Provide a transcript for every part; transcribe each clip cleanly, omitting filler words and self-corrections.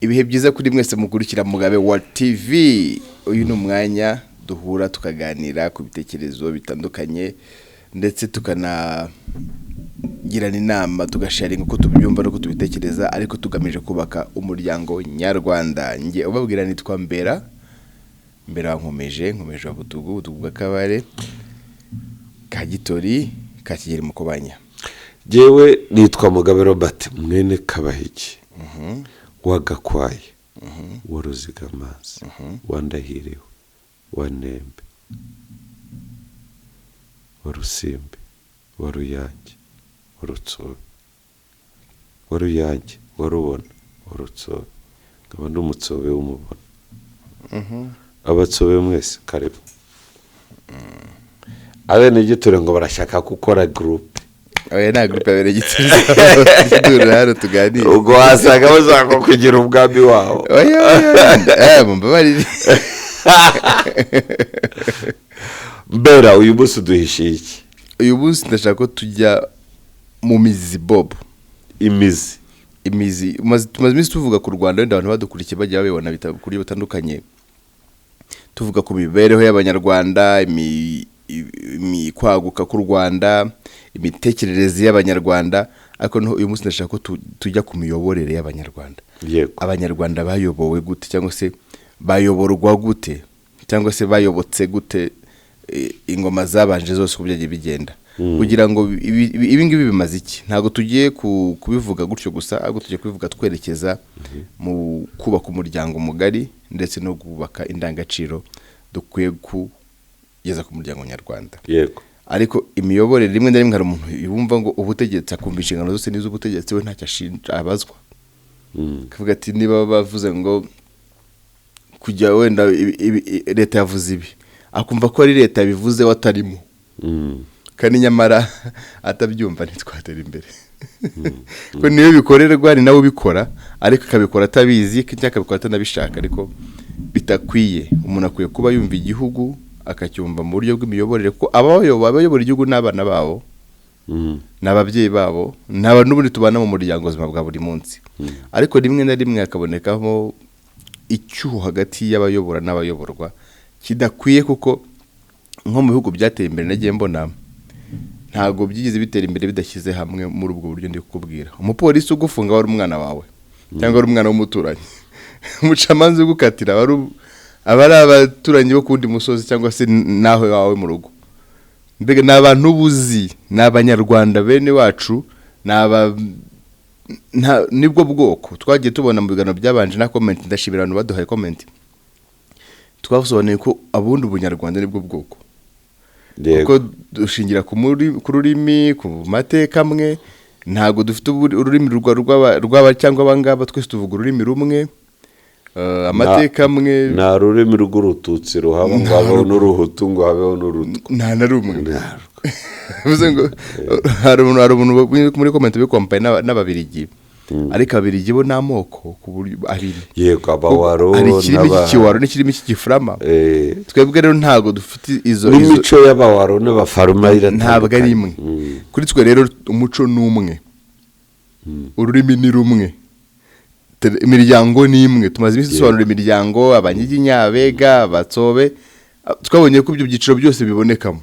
Ibihe byiza kuri mwese mukurikira Mugabe wa TV. Uyu ni umwanya duhura tukaganira ku bitekerezo bitandukanye, ndetse tukanagirana inama, tugasharinga uko tubyumva n'uko tubitekereza, ariko tugamije kubaka umuryango nyarwanda. Njye ubabwira nitwa Mbera Mbera wa Nkomeje, Nkomeje wa Butugu, Butugu bw'Akabare ka Gitori ka Kigeli Mukobanya. Yewe, nitwa Mugabe Robert mwene Kabahigi wa Gakwaye wa Ruzigamazi wa Ndahiriwe wa Nembe wa Rusimbi wa Ruyange wa Rutsobe wa Ruyange wa Rubona wa Rutsobe, nkaba ndi umutsobe w'umubona. Abatsobe mwese karibu. Abenegiture ngo barashaka gukora groupe. Oya, nta groupe yabereye Gitori, duhurira hano tuganire. Ubwo wasanga bashaka kugira ubwami wabo. Oya oya, mumbabarire. Mbera, uyu munsi uduhishiye iki? Uyu munsi ndashaka ko tujya mu mizi, Bob. Imizi. Imizi. Tumaze iminsi tuvuga ku Rwanda, wenda abantu badukurikiye bagiye babibona ku buryo butandukanye, tuvuga ku mibereho y'Abanyarwanda, kwaguka k'u Rwanda, imitekerereze y'Abanyarwanda, ariko noneho uyu munsi ndashaka ko tujya ku miyoborere y'Abanyarwanda. Abanyarwanda bayobowe gute, cyangwa se bayoborwa gute, cyangwa se bayobotse gute, ingoma zabanje zose uko byagiye bigenda, kugira ngo ibi ngibi bimaze iki? Ntabwo tugiye kubivuga gutyo gusa, ahubwo tugiye kubivuga twerekeza mu kubaka umuryango mugari ndetse no kubaka indangagaciro dukwiye kugeza ku muryango nyarwanda. Ariko imiyoborere, rimwe na rimwe hari umuntu yumva ngo ubutegetsi, akumva inshingano zose n'iz'ubutegetsi, we ntacyo ashinja abazwa. Akavuga ati niba bavuze ngo kujya wenda leta yavuze ibi, akumva ko ari leta yabivuze we atarimo. Kandi nyamara atabyumva ntitwatera imbere, ko niyo bikorerwa, ni nawe ubikora, ariko akabikora atabizi cyangwa akabikora atanabishaka, ariko bitakwiye. Umuntu akwiye kuba yumva igihugu, akacyumva mu buryo bw'imiyoborere, kuko abayobora igihugu n'abana babo, ni ababyeyi babo, ni abantu n'ubundi tubana mu muryango ubuzima bwa buri munsi. Ariko rimwe na rimwe hakabonekamo icyuho hagati y'abayobora n'abayoborwa kidakwiye, kuko nko mu bihugu byateye imbere nagiye mbona, ntabwo byigeze bitera imbere bidashyize hamwe muri ubwo buryo ndi kukubwira. Umupolisi ugufunga wari umwana wawe cyangwa wari umwana w'umuturanyi, umucamanza ugukatira aba ari abaturanyi bo ku wundi musozi cyangwa se n'aho iwawe mu rugo. Mbega ni abantu uba uzi, ni Abanyarwanda bene wacu, ni aba nibwo bwoko twagiye tubona mu biganiro byabanje na comment. Ndashimira abantu baduhaye comment. Twasobanuye ko abundi ubunyarwanda nibwo bwoko, kuko dushingira ku rurimi, ku mateka amwe. Ntabwo dufite ururimi rw'aba cyangwa abangaba, twese tuvuga ururimi rumwe, amateka amwe. Nta rurimi rw'Urututsi ruhaba ngo habeho n'Uruhutu, ngo habeho n'Urutwa. Nta na rumwe. Bivuze ngo hari umuntu muri comment bikompaye n'Ababirigi, ariko Ababirigi bo ni amoko ku buryo abiri. Yego, Abawaro. Hari ikirimi cy'Ikiwaro n'ikirimi cy'Igifurama. Twebwe rero ntabwo dufite izo N'imico y'Abawaro n'Abafaruma Ntabwo ari iratandukanye. imwe kuri twe. Rero umuco ni umwe, ururimi ni rumwe, imiryango ni imwe. Tumaze iminsi dusobanura imiryango: Abanyiginya, Abega, Abatsobe. Twabonye ko ibyo byiciro byose bibonekamo.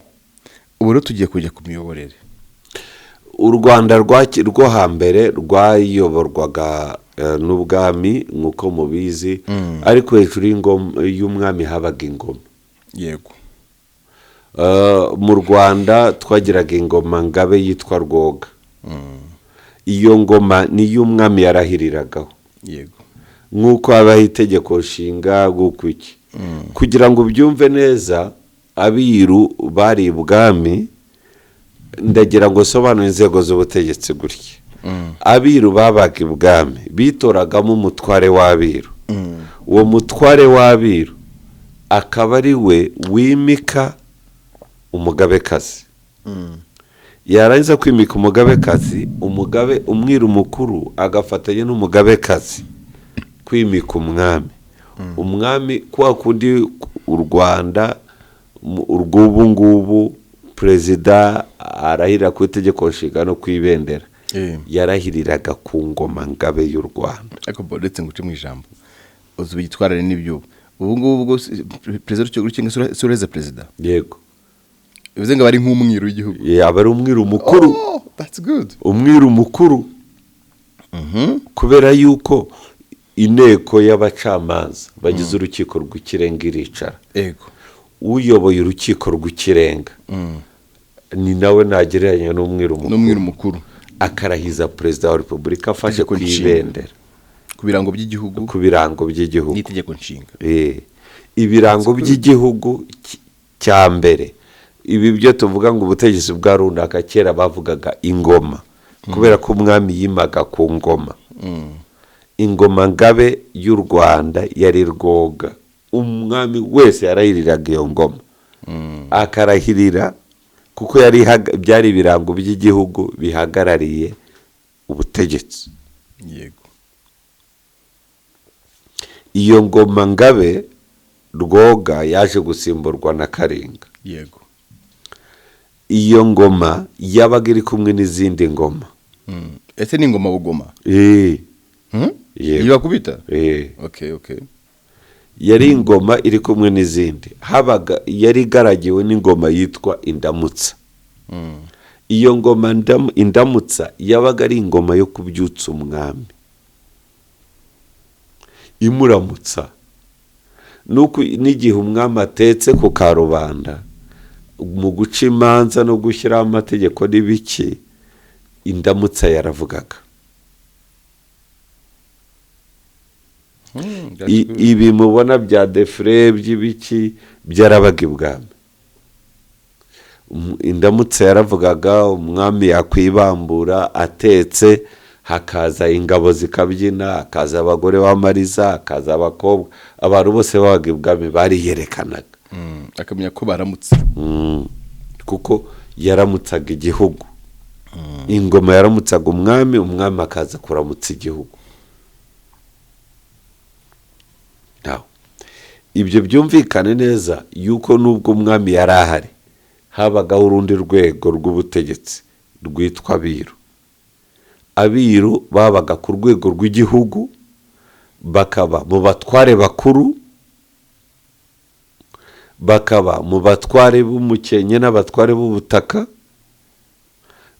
Ubu rero tugiye kujya ku miyoborere. U Rwanda rwo hambere rwayoborwaga n'ubwami nk'uko mubizi, ariko hejuru y'umwami habaga ingoma. Mu Rwanda twagiraga ingoma ngabe yitwa Rwoga. Iyo ngoma niyo umwami yarahiriragaho, nk'uko habaho itegeko nshinga, nk'uko iki. Kugira ngo ubyumve neza, abiru bari ibwami. Ndagira ngo sobanure inzego z'ubutegetsi gutya: abiru babaga ibwami, bitoragamo umutware w'abiru. Uwo mutware w'abiru akaba ari we wimika umugabekazi. Yarangiza kwimika umugabekazi, umugabe umwiru mukuru agafatanya n'umugabekazi kwimika umwami. Umwami kwa kundi u Rwanda urw'ubu ngubu, perezida arahirira ku itegeko nshinga no ku ibendera. Yarahiriraga ku ngoma ngabe y'u Rwanda. Ariko uretse ngo uce mu ijambo, uzi igitwarane n'ibyubu ubu ngubu bwo perezida w'urukiko rw'ikirenga si ureze perezida? Yego. Bivuze ngo aba ari nk'umwiru w'igihugu. Yaba ari umwiru mukuru. Oh, that's good. Umwiru mukuru, kubera yuko inteko y'abacamanza bagize urukiko rw'ikirenga iricara. Uyoboye urukiko rw'ikirenga ni nawe nagereranya n'umwiru mukuru. N'umwiru mukuru. Akarahiza Perezida wa Repubulika afashe Itegeko ku nshinga. ibendera. Ku birango by'igihugu. Ku birango by'igihugu. N'itegeko nshinga. Ibirango by'igihugu cya mbere, ibi byo tuvuga ngo ubutegetsi bwa runaka, kera bavugaga ingoma, kubera ko umwami yimaga ku ngoma. Ingoma ngabe y'u Rwanda yari Rwoga. Umwami wese yarahiriraga iyo ngoma, akarahirira kuko yari byari ibirango by'igihugu bihagarariye ubutegetsi. Iyo ngoma ngabe Rwoga yaje gusimburwa na Karinga. Iyo ngoma yabaga iri kumwe n'izindi ngoma. Ese ni ingoma bugoma? Eh. Hmm? Yego. Iyo bakubita? Eh. Okay. Yari ingoma iri kumwe n'izindi, habaga yari igaragiwe n'ingoma yitwa Indamutsa. Iyo ngoma Indamutsa yabaga ari ingoma yo kubyutsa umwami, imuramutsa. Nuko n'igihe umwami atetse ku karubanda mu guca imanza no gushyiraho amategeko n'ibiki, Indamutsa yaravugaga. That's good. Ibi mubona bya défilé by'ibiki byarabaga ibwami. Indamutsa yaravugaga, umwami yakwibambura atetse, hakaza ingabo zikabyina, hakaza abagore b'amariza, hakaza abakobwa, abantu bose babaga ibwami bariyerekanaga. Akamenya ko baramutse. Kuko yaramutsaga igihugu. Ingoma yaramutsaga umwami, umwami akaza kuramutsa igihugu. Nawe ibyo byumvikane neza yuko nubwo umwami yari ahari, habagaho urundi rwego rw'ubutegetsi rwitwa abiru. Abiru babaga ku rwego rw'igihugu, bakaba mu batware bakuru, bakaba mu batware b'umukenke n'abatware b'ubutaka,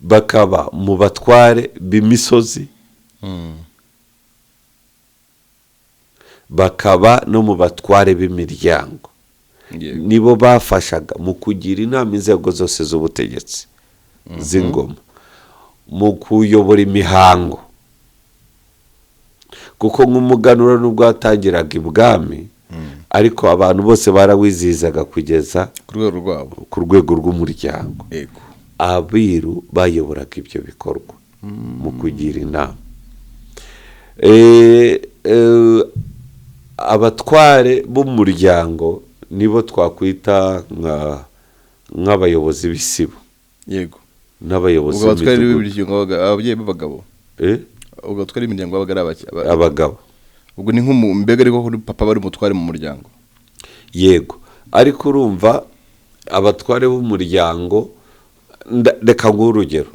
bakaba mu batware b'imisozi, bakaba no mu batware b'imiryango. Nibo bafashaga mu kugira inama inzego zose z'ubutegetsi z'ingoma, mu kuyobora imihango, kuko nk'umuganura nubwo watangiraga ibwami, ariko abantu bose barawizihizaga kugeza ku rwego rwabo, ku rwego rw'umuryango. Abiru bayoboraga ibyo bikorwa mu kugira inama. Abatware b'umuryango nibo twakwita nk'abayobozi b'isibo n'abayobozi Ubwo abatware b'imidugudu. b'imiryango ababyeyi b'abagabo? Eh? Ubwo abatware b'imiryango babaga ari Abagabo. Ubwo ni nk'umu mbega, ariko kuri papa bari umutware mu muryango. Yego, ariko urumva abatware b'umuryango, reka nguhe urugero.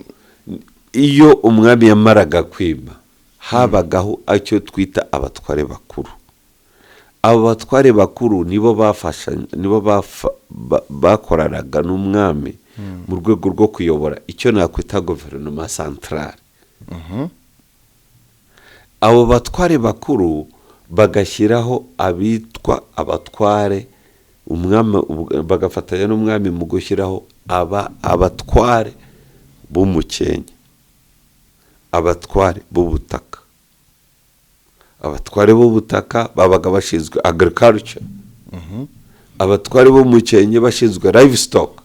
Iyo umwami yamaraga kwima, habagaho icyo twita abatware bakuru. Abo batware bakuru nibo bafasha, nibo bakoranaga n'umwami mu rwego rwo kuyobora icyo nakwita guverinoma centrale. Abo batware bakuru bagashyiraho abitwa abatware, umwami bagafatanya n'umwami mu gushyiraho aba abatware b'umukenke, abatware b'ubutaka. Abatware b'ubutaka babaga bashinzwe agriculture, abatware b'umukenke bashinzwe livestock.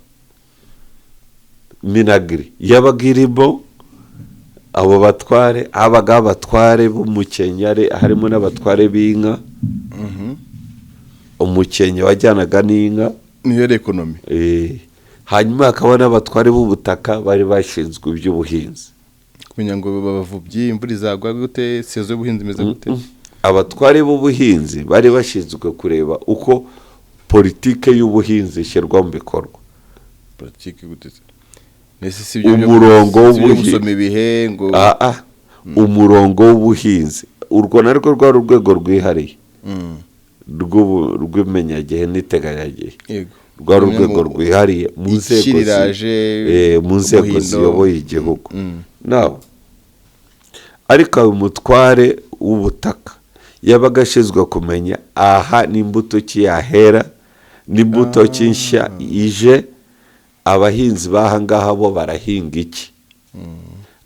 MINAGRI yabaga irimo abo batware. Habaga abatware b'umukenke harimo n'abatware b'inka. Umukenke wajyanaga n'inka. Niyo yari economy. Hanyuma hakaba n'abatware b'ubutaka bari bashinzwe iby'ubuhinzi. Kumenya ngo babavubyi, imvura izagwa gute, saison y'ubuhinzi imeze gute. Abatware b'ubuhinzi bari bashinzwe kureba uko politike y'ubuhinzi ishyirwa mu bikorwa. Politiki gute se? Mbese si ibyo byo- Umurongo si ibyo w'ubuhi- gusoma ibihe ngo Ah, ah. Umurongo w'ubuhinzi, urwo narwo rwari urwego rwihariye rw'imenyagihe n'iteganyagihe. Rwari Rumwe urwego rwihariye mu nzego Ikiriraje, mu nzego umuhindo. ziyoboye igihugu. Nawe ariko ayo umutware w'ubutaka yabaga ashinzwe kumenya aha n'imbuto ki yahera, n'imbuto ki nshya ije, abahinzi b'aha ngaha bo barahinga iki,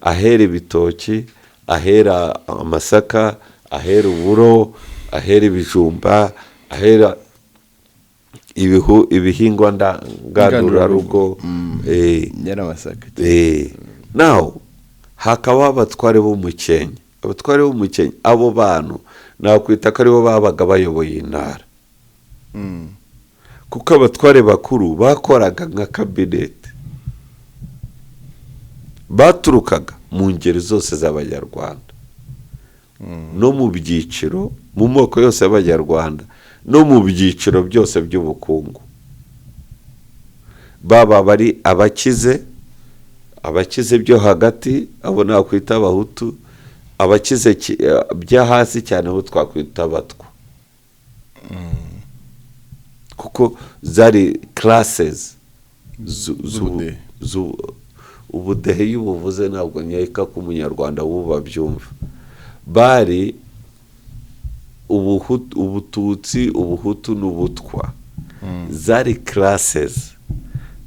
ahera ibitoki, ahera amasaka, ahera uburo, ahera ibijumba, ahera ibihingwa ngandurarugo. Yari amasaka. Naho hakaba abatware b'umukenke. Abatware b'umukenke, abo bantu nakwita ko aribo babaga bayoboye intara, kuko abatware bakuru bakoraga nka kabineti, baturukaga mu ngeri zose z'Abanyarwanda no mu byiciro, mu moko yose y'Abanyarwanda no mu byiciro byose by'ubukungu, baba bari abakize, abakize byo hagati, abo nakwita Abahutu, abakize byo hasi cyane, abo twakwita Abatwa, kuko zari classes Z'ubudehe. Ubudehe iyo ubuvuze, ntabwo nkeka ko Umunyarwanda w'ubu babyumva. Bari Ubututsi, Ubuhutu n'Ubutwa. Zari classes,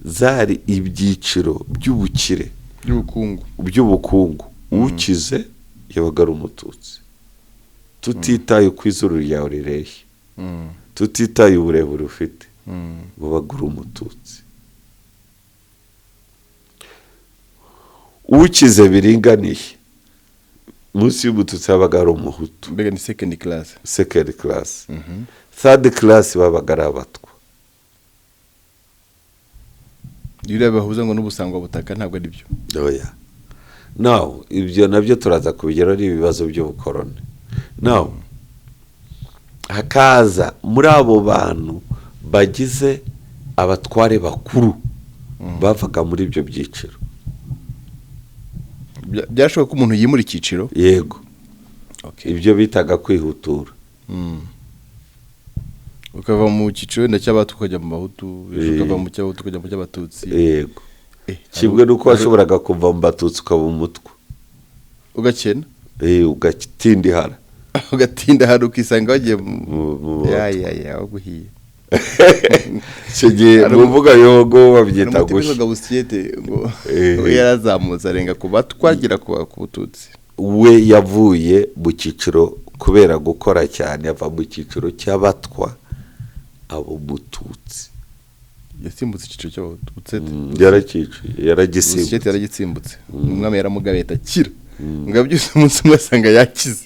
zari ibyiciro by'ubukire, by'ubukungu. By'ubukungu. Ukize yabaga ari Umututsi, tutitaye uko izuru ryawe rireshya, tutitaye uburebure ufite, wabaga uri Umututsi. Ukize biringaniye munsi y'Umututsi yabaga ari Umuhutu. Mbega ni second class. Second class. Third class babaga ari Abatwa. Iyo bahuza ngo n'ubusangwa butaka, ntabwo ari byo. Oya, nawe ibyo nabyo turaza kubigeraho, ni ibibazo by'ubukoroni. Nawe hakaza muri abo bantu bagize abatware bakuru bavaga muri ibyo byiciro. Byashoboka ko umuntu yimura icyiciro? Yego. Ibyo bitaga kwihutura. Ukava mu cyiciro wenda cy'Abatwa ukajya mu Bahutu, ejo ukava mu cy'Abahutu ukajya mu cy'Abatutsi. Yego. Kimwe n'uko washoboraga kuva mu Batutsi ukaba Umutwa. Ugakena. Ugatindihara. Ugatinda hari ukisanga wagiye mu Mu ya Batwa. Ya ya waguhiye. Icyo gihe mu mvuga yogo babyita Umutima gushya. witwaga Busiyete ngo we yarazamutse arenga ku Batwa agera ku Bututsi. We yavuye mu cyiciro kubera gukora cyane, ava mu cyiciro cy'Abatwa aba Umututsi. Yasimbutse icyiciro cy'Abahutu Butsete. Yaracyiciye. Busiyete. Yaragisimbutse. Yaragitsimbutse, umwami yaramugabiye atakira ngo byose, umunsi umwe asanga yakize.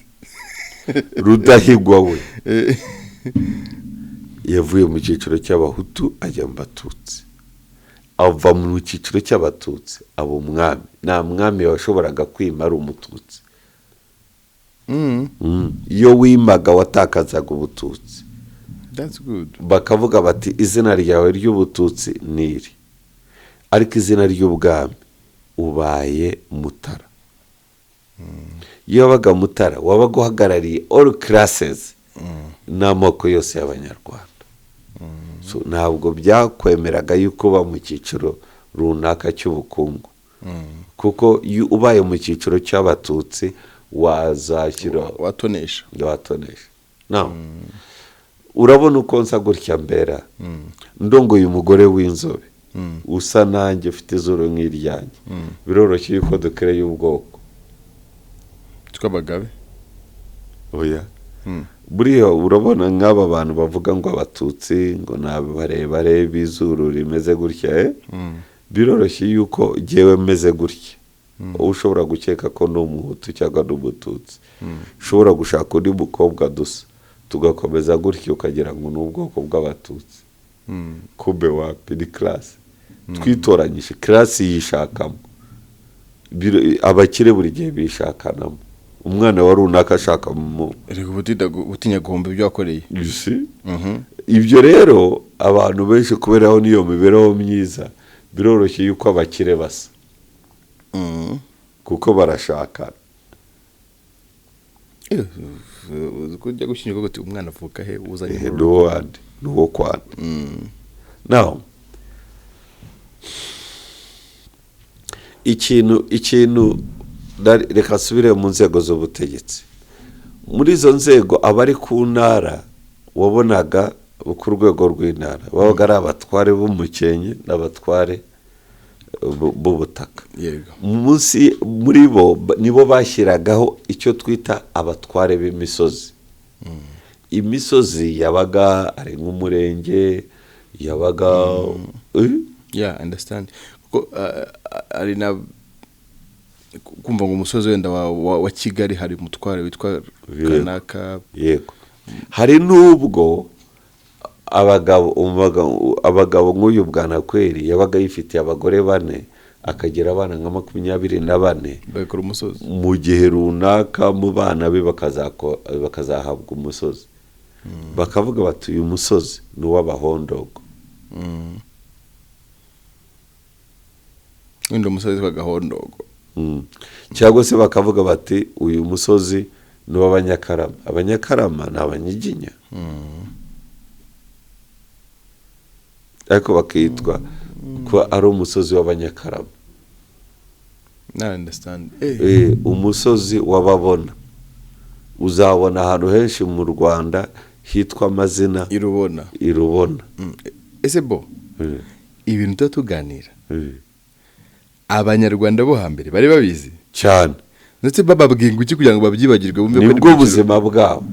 Rudahigwa we yavuye mu cyiciro cy'Abahutu ajya mu Batutsi, ava mu cyiciro cy'Abatutsi aba umwami. Nta mwami washoboraga kwima ari Umututsi. Iyo wimaga watakazaga Ubututsi. That's good. Bakavuga bati: "Izina ryawe ry'Ubututsi ni iri, ariko izina ry'ubwami ubaye Mutara." Iyo wabaga Mutara wabaga uhagarariye all classes n'amoko yose y'Abanyarwanda. So, ntabwo byakwemeraga yuko uba mu cyiciro runaka cy'ubukungu, kuko iyo ubaye mu cyiciro cy'Abatutsi wazashyira Watonesha. Watonesha. Now, urabona uko nsa gutya, mbera ndongoye umugore w'inzobe usa nanjye, ufite izuru nk'iryanjye, biroroshye yuko dukereye ubwoko Tw'abagabe. Oya. Buriya urabona nk'aba bantu bavuga ngo Abatutsi ngo ni barebare b'izuru rimeze gutya, eh? Biroroshye yuko jyewe meze gutya, wowe ushobora gukeka ko ni Umuhutu cyangwa ni Umututsi. Ushobora gushaka undi mukobwa dusa, tugakomeza gutya, ukagira ngo ni ubwoko bw'Abatutsi. Kumbe wapi, ni class twitoranyije, class yishakamo. Abakire buri gihe bishakanamo, umwana wa runaka ashaka mu Erega uba utinya guhomba ibyo wakoreye. You see? Ibyo rero abantu benshi kuberaho n'iyo mibereho myiza, biroroshye yuko abakire basa. Kuko barashakana. Uzi ko ujya gushyingirwa uti umwana avuka he, uzanye mu rugo. N'uwo wandi, n'uwo kwanda. Now, ikintu reka nsubire mu nzego z'ubutegetsi. Muri izo nzego, abari ku ntara wabonaga ku rwego rw'intara babaga ari abatware b'umukenke n'abatware b'ubutaka. Munsi muri bo nibo bashyiragaho icyo twita abatware b'imisozi. Imisozi yabaga ari nk'umurenge, yabaga Yeah, understand, kuko ari na kumva ngo umusozi wenda wa Kigali hari umutware witwa kanaka. Yego, hari n'ubwo abagabo nk'uyu Bwanakweri yabaga yifitiye abagore bane, akagira abana nka 24. Bagakora umusozi. Mu gihe runaka mu bana be bakazahabwa umusozi, bakavuga bati: "Uyu musozi ni uw'Abahondogo." Wenda umusozi witwa Gahondogo. Cyangwa se bakavuga bati: "Uyu musozi ni uw'Abanyakarama." Abanyakarama ni Abanyiginya, ariko bakitwa ko ari umusozi w'Abanyakarama. Now I understand. Umusozi w'Ababona, uzabona ahantu henshi mu Rwanda hitwa amazina Irubona. Irubona. Ese bo ibintu tuba tuganira, Abanyarwanda bo hambere bari babizi? Cyane. Ndetse bababwiye ngo iki kugira ngo babyibagirwe, bumve ko nibwo ari mu buzima bwabo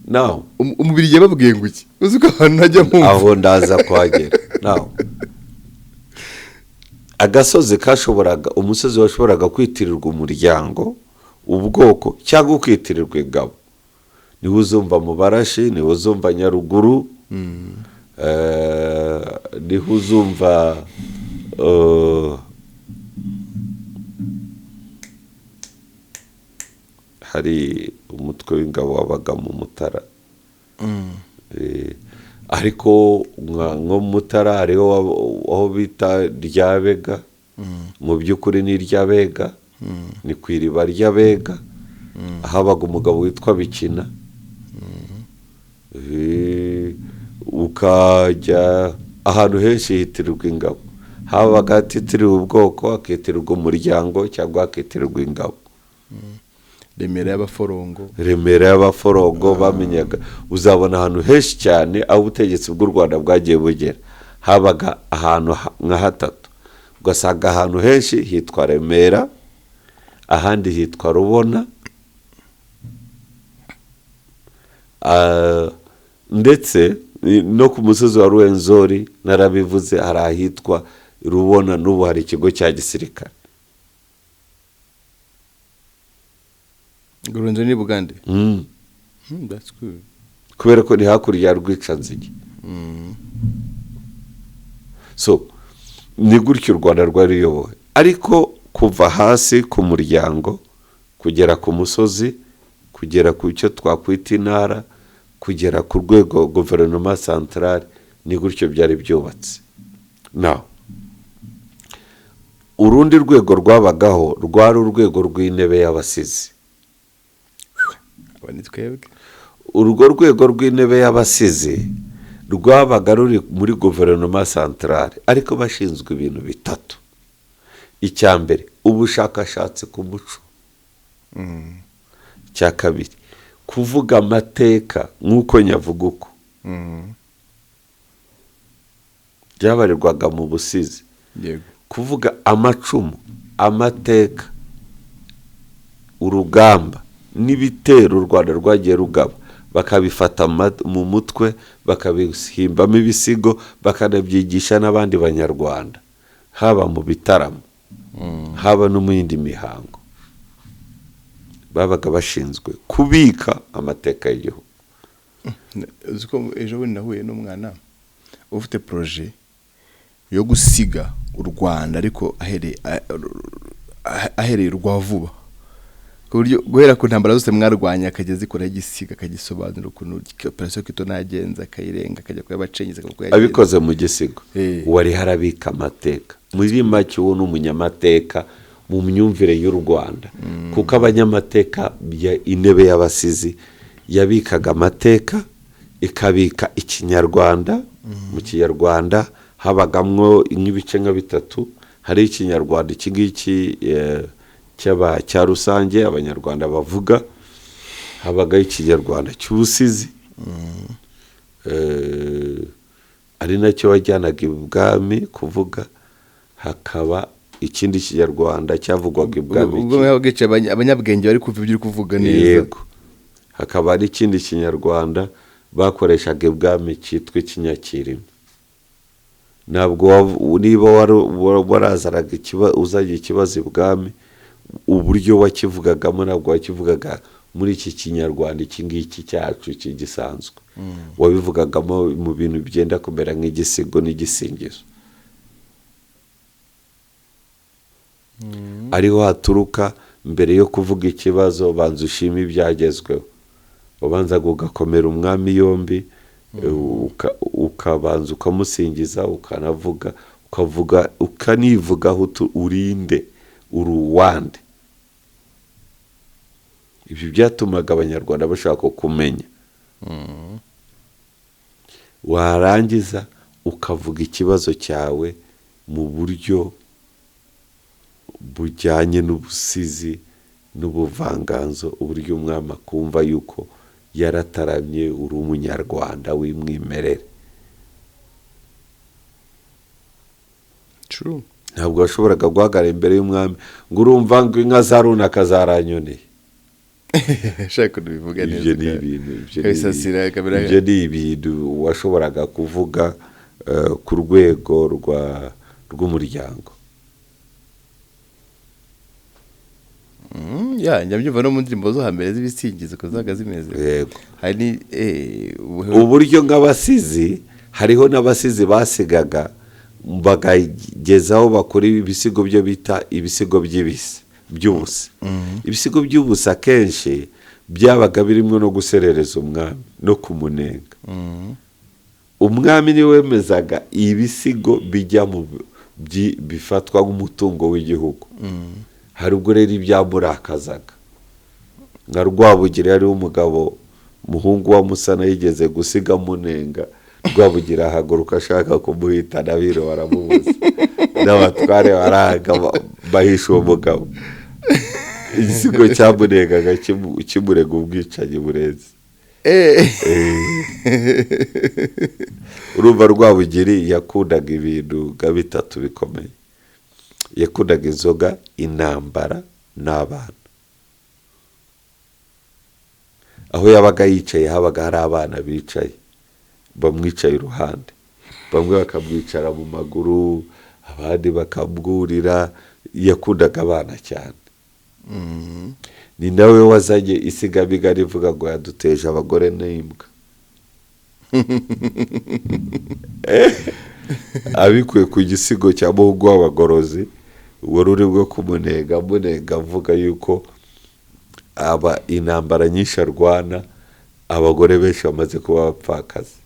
nawe. Umubiri yababwiye ngo iki? Uzi ko abantu ntajya nkumva. Aho ndaza kuhagera nawe. Agasozi kashoboraga, umusozi washoboraga kwitirirwa umuryango, ubwoko cyangwa ukitirirwa ingabo. Niho uzumva mu Barashi, niho uzumva Nyaruguru, niho uzumva hari umutwe w'ingabo wabaga mu Mutara. Ariko nko mu Mutara hariho aho bita Ryabega. Mu by'ukuri ni iry'Abega, ni ku iriba ry'Abega, habaga umugabo witwa Bikina. Ukajya ahantu henshi hitirirwa ingabo, habaga hatitiriwe ubwoko, hakitirirwa umuryango cyangwa hakitirirwa ingabo. Remera y'Abaforongo. Remera y'Abaforongo bamenyaga. Uzabona ahantu henshi cyane aho ubutegetsi bw'u Rwanda bwagiye bugera habaga ahantu nka hatatu, ugasanga ahantu henshi hitwa Remera, ahandi hitwa Rubona. Ndetse no ku musozi wa Ruwenzori, narabivuze, hari ahitwa Rubona, n'ubu hari ikigo cya gisirikare. Ngororero ni Bugande. That's good. Kubera ko ni hakurya ya Rwicanzige. So ni gutyo u Rwanda rwari ruyobowe, ariko kuva hasi ku muryango kugera ku musozi, kugera ku cyo twakwita intara, kugera ku rwego guverinoma centrale, ni gutyo byari byubatse. Now, urundi rwego rwabagaho rwari urwego rw'intebe y'abasizi. Aba ni twebwe. Urwo rwego rw'intebe y'abasizi rwabaga ruri muri guverinoma centrale, ariko bashinzwe ibintu bitatu. Icya mbere, ubushakashatsi ku muco. Icya kabiri, kuvuga amateka nk'uko nyavuga uko byabarirwaga mu busizi, kuvuga amacumu, amateka, urugamba n'ibitero u Rwanda rwagiye rugaba, bakabifata mu mutwe, bakabihimbamo ibisigo, bakanabyigisha n'abandi Banyarwanda, haba mu bitaramo, haba no mu yindi mihango. Babaga bashinzwe kubika amateka y'igihugu. Uzi ko ejo bundi nahuye n'umwana ufite projet yo gusiga u Rwanda, ariko ahereye urwa vuba, ku buryo guhera ku ntambara zose mwarwanya akajya zikoraho igisiga, akagisobanura ukuntu operation Kitona yagenze, akayirenga, akajya kuyabacengeza, akajya kuyagenza. Abikoze mu gisigo. Wari harabika amateka. Muri make, uwo ni umunyamateka. Mu myumvire y'u Rwanda, kuko abanyamateka intebe y'abasizi yabikaga amateka, ikabika Ikinyarwanda. Mu Kinyarwanda habagamwo nk'ibice nka bitatu. Hari Ikinyarwanda iki ngiki cya rusange Abanyarwanda bavuga, habagaho Ikinyarwanda cy'ubusizi, ari nacyo wajyanaga ibwami kuvuga, hakaba ikindi Kinyarwanda cyavugwaga ibwami. Ubwo bwicaye abanyabwenge bari kumva ibyo uri kuvuga neza. Yego, hakaba n'ikindi Kinyarwanda bakoreshaga ibwami cyitwa Ikinyakirima. Ntabwo niba warazanaga uzanye ikibazo ibwami, uburyo wakivugagamo ntabwo wakivugaga muri iki Kinyarwanda iki ngiki cyacu, iki gisanzwe. Wabivugagamo mu bintu byenda kumera nk'igisigo n'igisingizo. Ariho haturuka mbere yo kuvuga ikibazo banza ushime ibyagezweho, ubanza ugakomera umwami yombi, ukabanza ukamusingiza, ukanavuga, ukavuga, ukanivugaho urinde, uri uwande. Ibyo byatumaga Abanyarwanda bashaka kumenya. Warangiza ukavuga ikibazo cyawe mu buryo bujyanye n'ubusizi n'ubuvanganzo, uburyo umwami akumva yuko yarataramye, uri Umunyarwanda w'umwimerere. True. Ntabwo washoboraga guhagarara imbere y'umwami ngo urumva ngo inka za runaka zaranyoneye. Shaka ukuntu bivuga neza. Ibyo ni ibintu ibyo ni Kabisasira, ibyo ni ibintu washoboraga kuvuga ku rwego rw'umuryango. Ya, njya mbyumva no mu ndirimbo zo hambere z'ibisingizo uko zabaga zimeze. Yego. Hari uburyo nk'abasizi, hariho n'abasizi basigaga bakagezaho bakora ibisigo byo bita ibisigo by'ibisi by'ubusa. Ibisigo by'ubusa akenshi byabaga birimo no guserereza umwami no kumunenga. Umwami niwe wemezaga ibisigo bijya mu bifatwa nk'umutungo w'igihugu. Hari ubwo rero ibyamurakazaga, nka Rwabugiri, hariho umugabo umuhungu wa Musana yigeze gusiga amunenga, Rwabugiri ahaguruka ashaka kumuhitana, abiru baramubuza n'abatware barahaga bahisha uwo mugabo. Igisigo cyamunengaga kimurega ubwicanyi burenze. Urumva Rwabugiri yakundaga ibintu nka bitatu bikomeye. Yakundaga inzoga, intambara n'abana. Aho yabaga yicaye habaga hari abana bicaye bamwicaye iruhande, bamwe bakamwicara mu maguru, abandi bakamwurira. Yakundaga abana cyane. Ni nawe wazanye isigamigani ivuga ngo yaduteje abagore n'imbwa, abikuye ku gisigo cya muhungu w'abagorozi wari uri bwo kumunenga, amunenga avuga yuko aba intambara nyinshi arwana, abagore benshi bamaze kuba abapfakazi.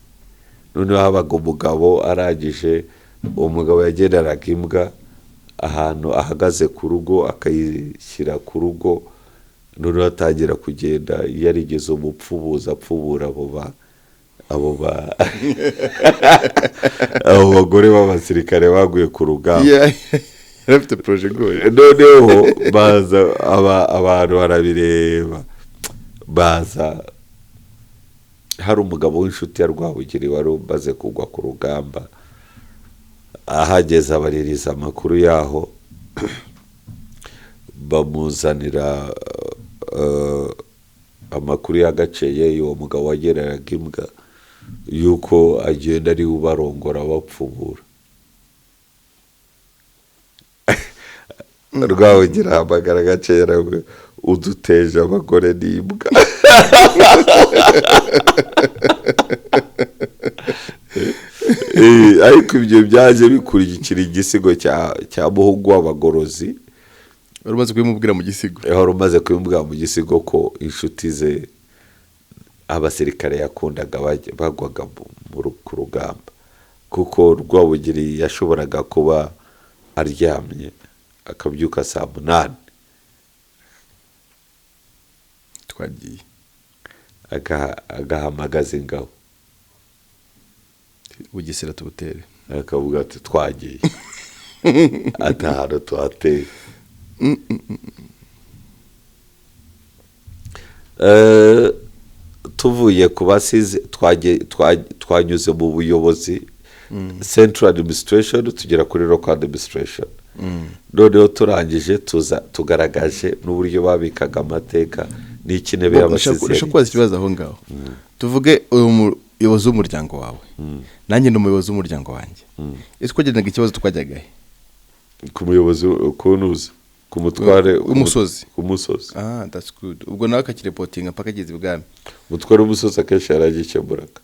Noneho habaga umugabo arangije, uwo mugabo yagenderaga imbwa ahantu ahagaze ku rugo, akayishyira ku rugo, noneho atangira kugenda yarigeze umupfubuzi apfubura abo bagore b'abasirikare baguye ku rugamba. Yeah, yari afite projet igoye. Noneho baza abantu barabireba, baza hari umugabo w'inshuti ya Rwabugiri wari umaze kugwa ku rugamba, ahageze abaririza amakuru yaho, bamuzanira amakuru y'agaceye y'uwo mugabo wagereraga imbwa, yuko agenda ari ubarongora bapfubura. Rwabugiri ahamagara Gaceye, aramubwira, uduteje abagore n'imbwa. Ariko ibyo byaje bikurikira igisigo cya muhungu w'abagorozi. Wari umaze kubimubwira mu gisigo. Wari umaze kubimubwira mu gisigo ko inshuti ze abasirikare yakundaga bagwaga ku rugamba, kuko Rwabugiri yashoboraga kuba aryamye Akabyuka saa 8. Twagiye. Agahamagaza ingabo. Bugesera tubutere. Akavuga ati: "Twagiye," ati: "Ahantu tuhateye." Tuvuye ku basizi, twanyuze mu buyobozi, central administration, tugera kuri local administration. Noneho turangije, tuza tugaragaje n'uburyo babikaga amateka n'ikintebe y'abasizi. Ndashaka kubaza ikibazo aho ngaho. Tuvuge uri umuyobozi w'umuryango wawe, nanjye ndi umuyobozi w'umuryango wanjye. Ese twagendaga ikibazo twajyaga he? Ku muyobozi, ku ntuza, ku mutware w'umusozi. Ku musozi. Ah, that's good. Ubwo nawe akakireportinga mpaka ageze ibwami. Umutware w'umusozi akenshi yaragikemuraga,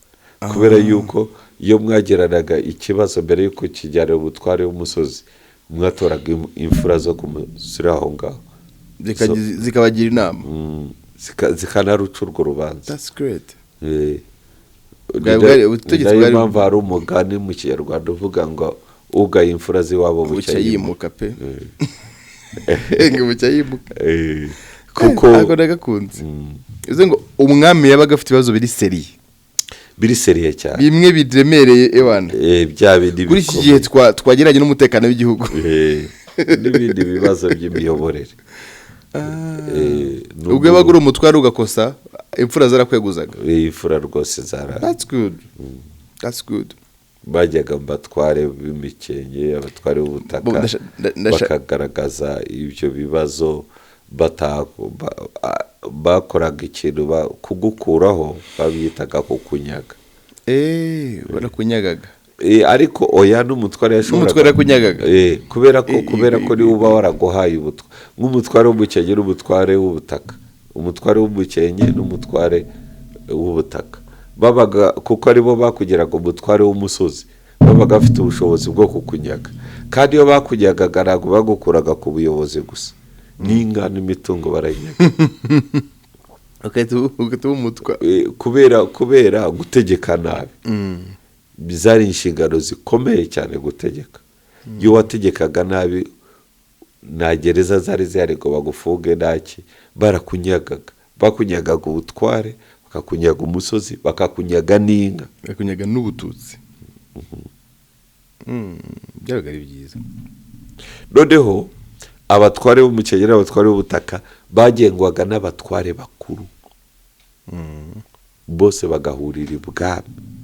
kubera yuko iyo mwagiranaga ikibazo, mbere y'uko kijyana umutware w'umusozi, mwatoraga imfura zo kumushyira aho ngaho. Zikabagira inama. Zikanaruca urwo rubanza. That's great. Ni Ubutegetsi nayo bwari mpamvu hari umugani mu Kinyarwanda uvuga ngo: "Ugaye imfura z'iwabo bucya bucya yimuka." Yimuka pe, ngo bucya yimuka. Kuko Ntabwo nagakunze. Bivuze ngo umwami yabaga afite ibibazo biri sérieux. Biri sérieux cyane. Bimwe biremereye, ewana. Bya bindi Kuri iki bikomeye. gihe twageranye n'umutekano w'igihugu. N'ibindi bibazo by'imiyoborere. Ubwo yabaga uri umutware ugakosa, imfura zarakweguzaga. Imfura rwose zara That's good, that's good. Bajyaga mu batware b'imikenke, abatware b'ubutaka, Bo, bakagaragaza ibyo bibazo. Bakoraga ikintu kugukuraho babyitaga kukunyaga. Barakunyagaga. Ariko oya, n'umutware yashoboraga. N'umutware yakunyagaga? Kubera ko niba uba waraguhaye ubutwa, nk'umutware w'umukenke n'umutware w'ubutaka, umutware w'umukenke n'umutware w'ubutaka babaga, kuko aribo bakugeraga umutware w'umusozi, babaga bafite ubushobozi bwo kukunyaga. Kandi iyo bakunyagaga, ntabwo bagukuraga ku buyobozi gusa, n'inka n'imitungo barayinyaga. Ugahita uba umutwa. Kubera gutegeka nabi. Zari inshingano zikomeye cyane gutegeka. Iyo wategekaga nabi, nta gereza zari zihari ngo bagufunge, ntaki, barakunyagaga. Bakunyagaga ubutware, bakakunyaga umusozi, bakakunyaga n'inka. Bakunyaga n'ubututsi. Byabaga ari byiza. Noneho abatware b'umukenke n'abatware b'ubutaka bagengwaga n'abatware bakuru, bose bagahurira ibwami.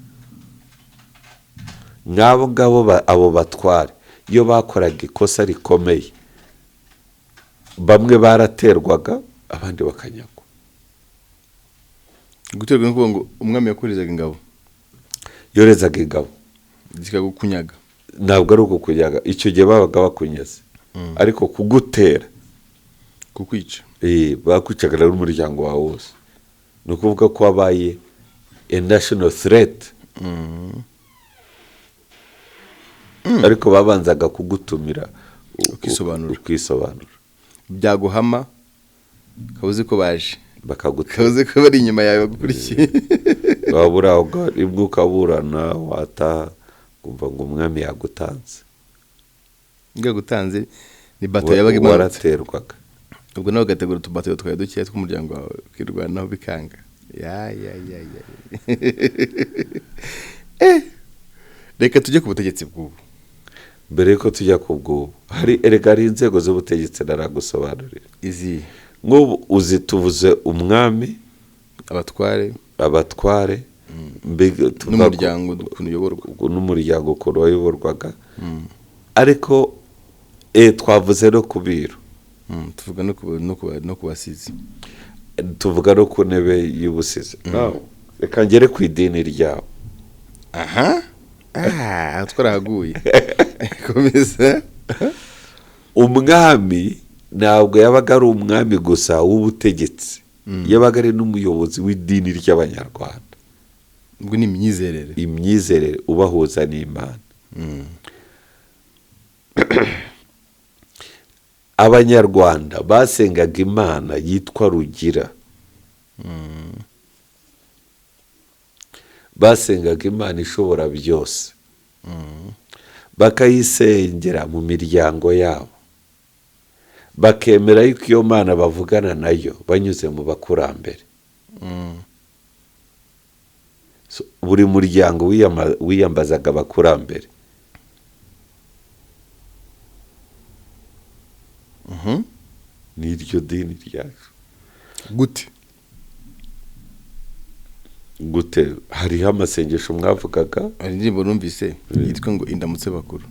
Nk'abo ngabo, abo batware iyo bakoraga ikosa rikomeye, bamwe baraterwaga, abandi bakanyagwa. Guterwa no kuvuga ngo umwami yakorezaga ingabo. Yorezaga ingabo. Zikagukunyaga. Ntabwo ari ukukunyaga, icyo gihe babaga bakunyaze, ariko kugutera, Kukwica. Bakwicaga n'umuryango wawe wose. Ni ukuvuga ko wabaye a national threat. Ariko babanzaga kugutumira Ukisobanura. Ukisobanura. Byaguhama, ukaba uzi ko baje, Bakagutera. ukaba uzi ko bari inyuma yawe bagukurikiye. Waba uri aho ngaho, rimwe ukaburana, wataha ukumva ngo umwami yagutanze. Yagutanze ni bato yabaga imanutse. Waraterwaga. Ubwo nawe ugategura utubato twawe dukeya tw'umuryango wawe, ukirwanaho bikanga. Ya ya ya ya. Reka tujye ku butegetsi bw'ubu. Mbere yuko tujya ku bw'ubu, hari, erega hari inzego z'ubutegetsi naragusobanurira. Izi? Nk'ubu uzi, tuvuze umwami, Abatware. abatware, mbega tuvuga N'umuryango ukuntu uyoborwa. N'umuryango ukuntu wayoborwaga. Ariko twavuze no ku biru. Tuvuga no ku basizi. Tuvuga no ku ntebe y'ubusizi. Now, reka ngere ku idini ryabo. Aha, ah, twarahaguye, komeza. Umwami ntabwo yabaga ari umwami gusa w'ubutegetsi, yabaga ari n'umuyobozi w'idini ry'Abanyarwanda. Ubwo ni imyizerere. Imyizerere ubahuza n'Imana. Abanyarwanda basengaga Imana yitwa Rugira. Basengaga Imana ishobora byose, bakayisengera mu miryango yabo. Bakemera yuko iyo Mana bavugana nayo banyuze mu bakurambere. So, buri muryango wiyambazaga abakurambere. N'iryo dini ryacu. Gute? Gute? Hariho amasengesho mwavugaga. Hari indirimbo numvise yitwa ngo "Indamutse bakuru".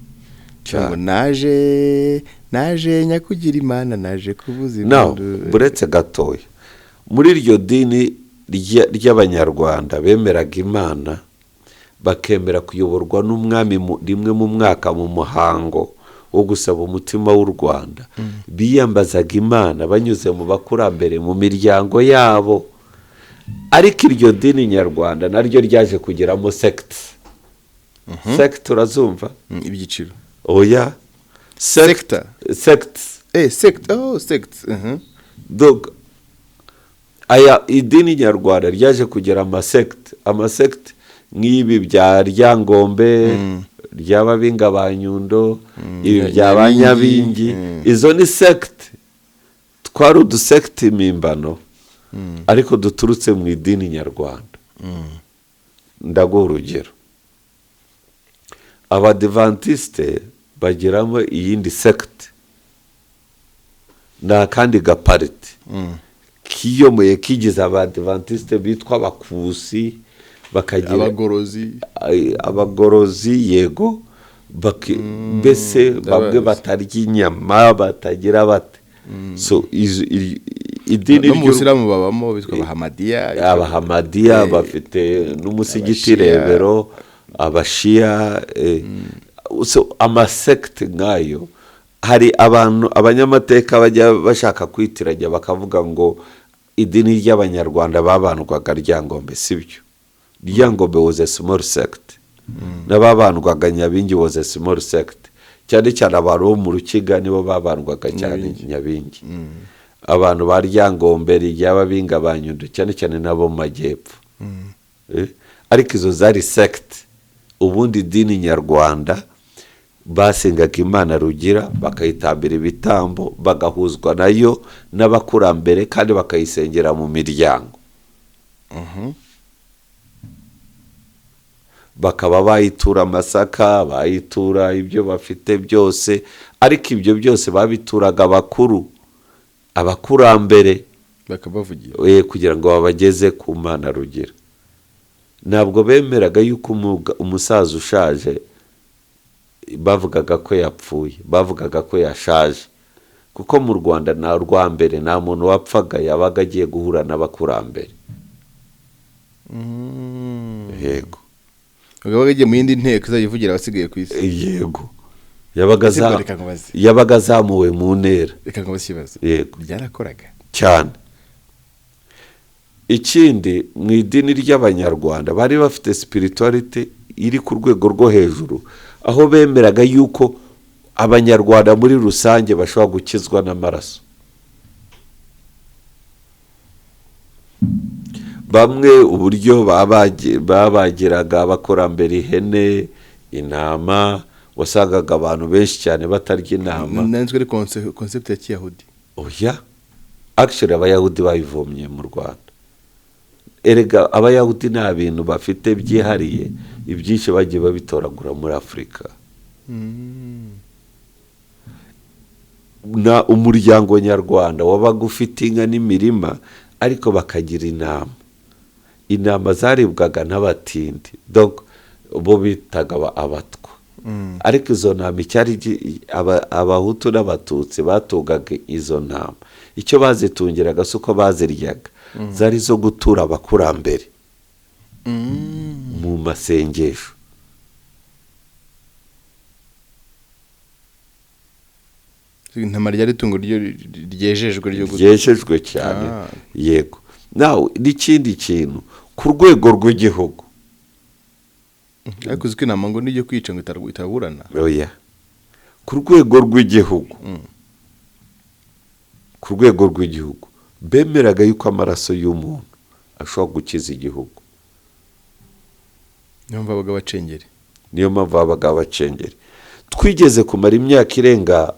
Cyane. Ngo naje, naje nyakugira Imana, naje kuvuza No, impundu. Buretse gatoya, muri iryo dini ry'Abanyarwanda bemeraga Imana, bakemera kuyoborwa n'umwami rimwe mu mwaka mu muhango wo gusaba umutima w'u Rwanda, biyambazaga Imana banyuze mu bakurambere mu miryango yabo. Ariko iryo dini nyarwanda naryo ryaje kugeramo secte. Secte urazumva? Ibyiciro. Oya. Sector. Secte. Sect, oh, sect. Donc aya idini nyarwanda ryaje kugira amasekite, amasekite nk'ibi bya Ryangombe, ry'Ababinga ba Nyundo, ibi bya ba Nyabingi. Nyabingi. Izo ni sekite, twari udusekite mpimbano ariko duturutse mu idini nyarwanda. Ndaguha urugero: Abadivantisite bagiramo iyindi sekite, ni akandi gapariti kiyomoye kigize Abadivantisite bitwa Abakusi, bakagira Abagorozi. Ay, Abagorozi, yego. Mbese bamwe Ndabazi. batarya inyama, batagira bate. So idini No mu Busilamu babamo, bitwa Abahamadiya. Abahamadiya bafite n'umusigiti Abashiya. Rebero, Abashiya. So amasekite nk'ayo, hari abantu, abanyamateka bajya bashaka kwitiranya, bakavuga ngo idini ry'Abanyarwanda babandwaga Ryangombe. Sibyo. Ryangombe was a small sect, n'ababandwaga Nyabingi was a small sect. Cyane cyane abantu bo mu Rukiga nibo babandwaga cyane Nyabingi. Abantu ba Ryangombe, ry'Ababinga ba Nyundo, cyane cyane n'abo mu majyepfo. Ariko izo zari sect. Ubundi idini nyarwanda basengaga Imana Rugira, bakayitambira ibitambo, bagahuzwa nayo n'abakurambere, kandi bakayisengera mu miryango, bakaba bayitura amasaka, bayitura ibyo bafite byose. Ariko ibyo byose babituraga abakuru, abakurambere, Bakabavugira. Kugira ngo babageze ku Mana Rugira. Ntabwo bemeraga yuko umusaza ushaje bavugaga ko yapfuye, bavugaga ko yashaje, kuko mu Rwanda nta rwa mbere, nta muntu wapfaga, yabaga agiye guhura n'abakurambere. Yego. Yabaga agiye mu yindi nteko izajya ivugira abasigaye ku isi. Yego, yabaga Ese reka nkubaze. Yabaga azamuwe mu ntera. Reka nkubaze ikibazo. Yego. Byarakoraga? Cyane. Ikindi, mu idini ry'Abanyarwanda bari bafite spirituality iri ku rwego rwo hejuru, aho bemeraga yuko Abanyarwanda muri rusange bashobora gukizwa n'amaraso. Bamwe uburyo babagiraga abakurambere ihene, intama, wasangaga abantu benshi cyane batarya intama. Nanzwe ari concept ya kiyahudi. Oya, actually Abayahudi babivomye mu Rwanda. Erega Abayahudi nta bintu bafite byihariye, ibyinshi bagiye babitoragura muri Afurika. Na umuryango nyarwanda wabaga ufite inka n'imirima, ariko bakagira intama. Intama zaribwaga n'abatindi, donc bo bitaga Abatwa. Ariko izo ntama, icyari Abahutu n'Abatutsi batungaga izo ntama, icyo bazitungiraga si uko baziryaga, zari zo gutura abakurambere mu masengesho. Intama ryari itungo ryejejwe ryo Ryejejwe cyane. Yego. Nawe n'ikindi kintu ku rwego rw'igihugu. Ariko uzi ko intama ngo nijyo kwica ngo itaburana? Oya, ku rwego rw'igihugu, ku rwego rw'igihugu bemeraga yuko amaraso y'umuntu ashobora gukiza igihugu. Niyo mpamvu babaga bacengeri. Niyo mpamvu babaga abacengeri. Twigeze kumara imyaka irenga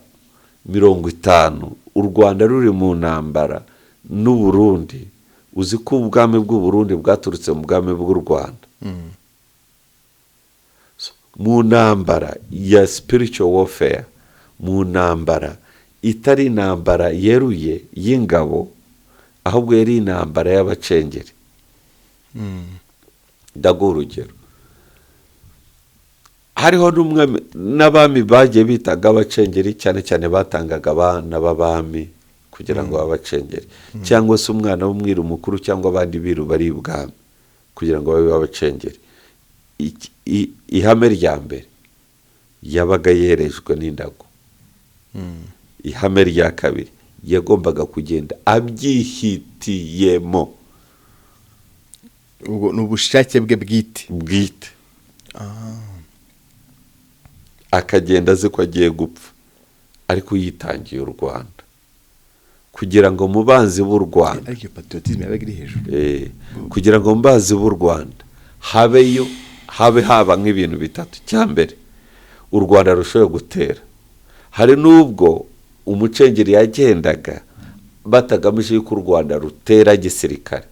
50 u Rwanda ruri mu ntambara n'u Burundi. Uzi ko ubwami bw'u Burundi bwaturutse mu bwami bw'u Rwanda. Mu ntambara ya spiritual warfare, mu ntambara itari intambara yeruye y'ingabo, ahubwo yari intambara y'abacengeri. Ndaguha urugero, hariho n'abami bagiye bitaga abacengeri, cyane cyane batangaga abana b'abami kugira ngo babacengere, cyangwa se umwana w'umwiru mukuru cyangwa abandi biru bari ibwami kugira ngo babe babacengeri. Ihame rya mbere yabaga yerejwe n'indago. Ihame rya kabiri yagombaga kugenda abyihitiyemo. Ubwo ni ubushake bwe bwite. Akagenda azi ko agiye gupfa, ariko yitangiye u Rwanda kugira ngo mu banzi b'u Rwanda, ariko patriotisme yabaga iri hejuru, kugira ngo mu banzi b'u Rwanda habeyo habe haba nk'ibintu bitatu. Cya mbere, u Rwanda rushoboye gutera. Hari n'ubwo umucengeri yagendaga batagamije yuko u Rwanda rutera gisirikare,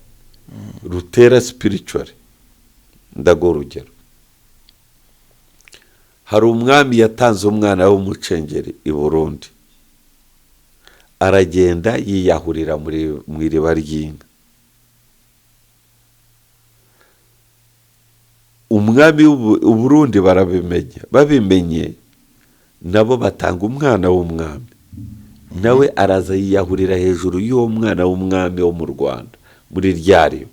rutera spiritual. Ndaguha urugero, hari umwami yatanze umwana w'umucengeri i Burundi, aragenda yiyahurira mu iriba ry'inka. Umwami w'u Burundi barabimenya, babimenye nabo batanga umwana w'umwami, nawe araza yiyahurira hejuru y'uwo mwana w'umwami wo mu Rwanda muri rya riba,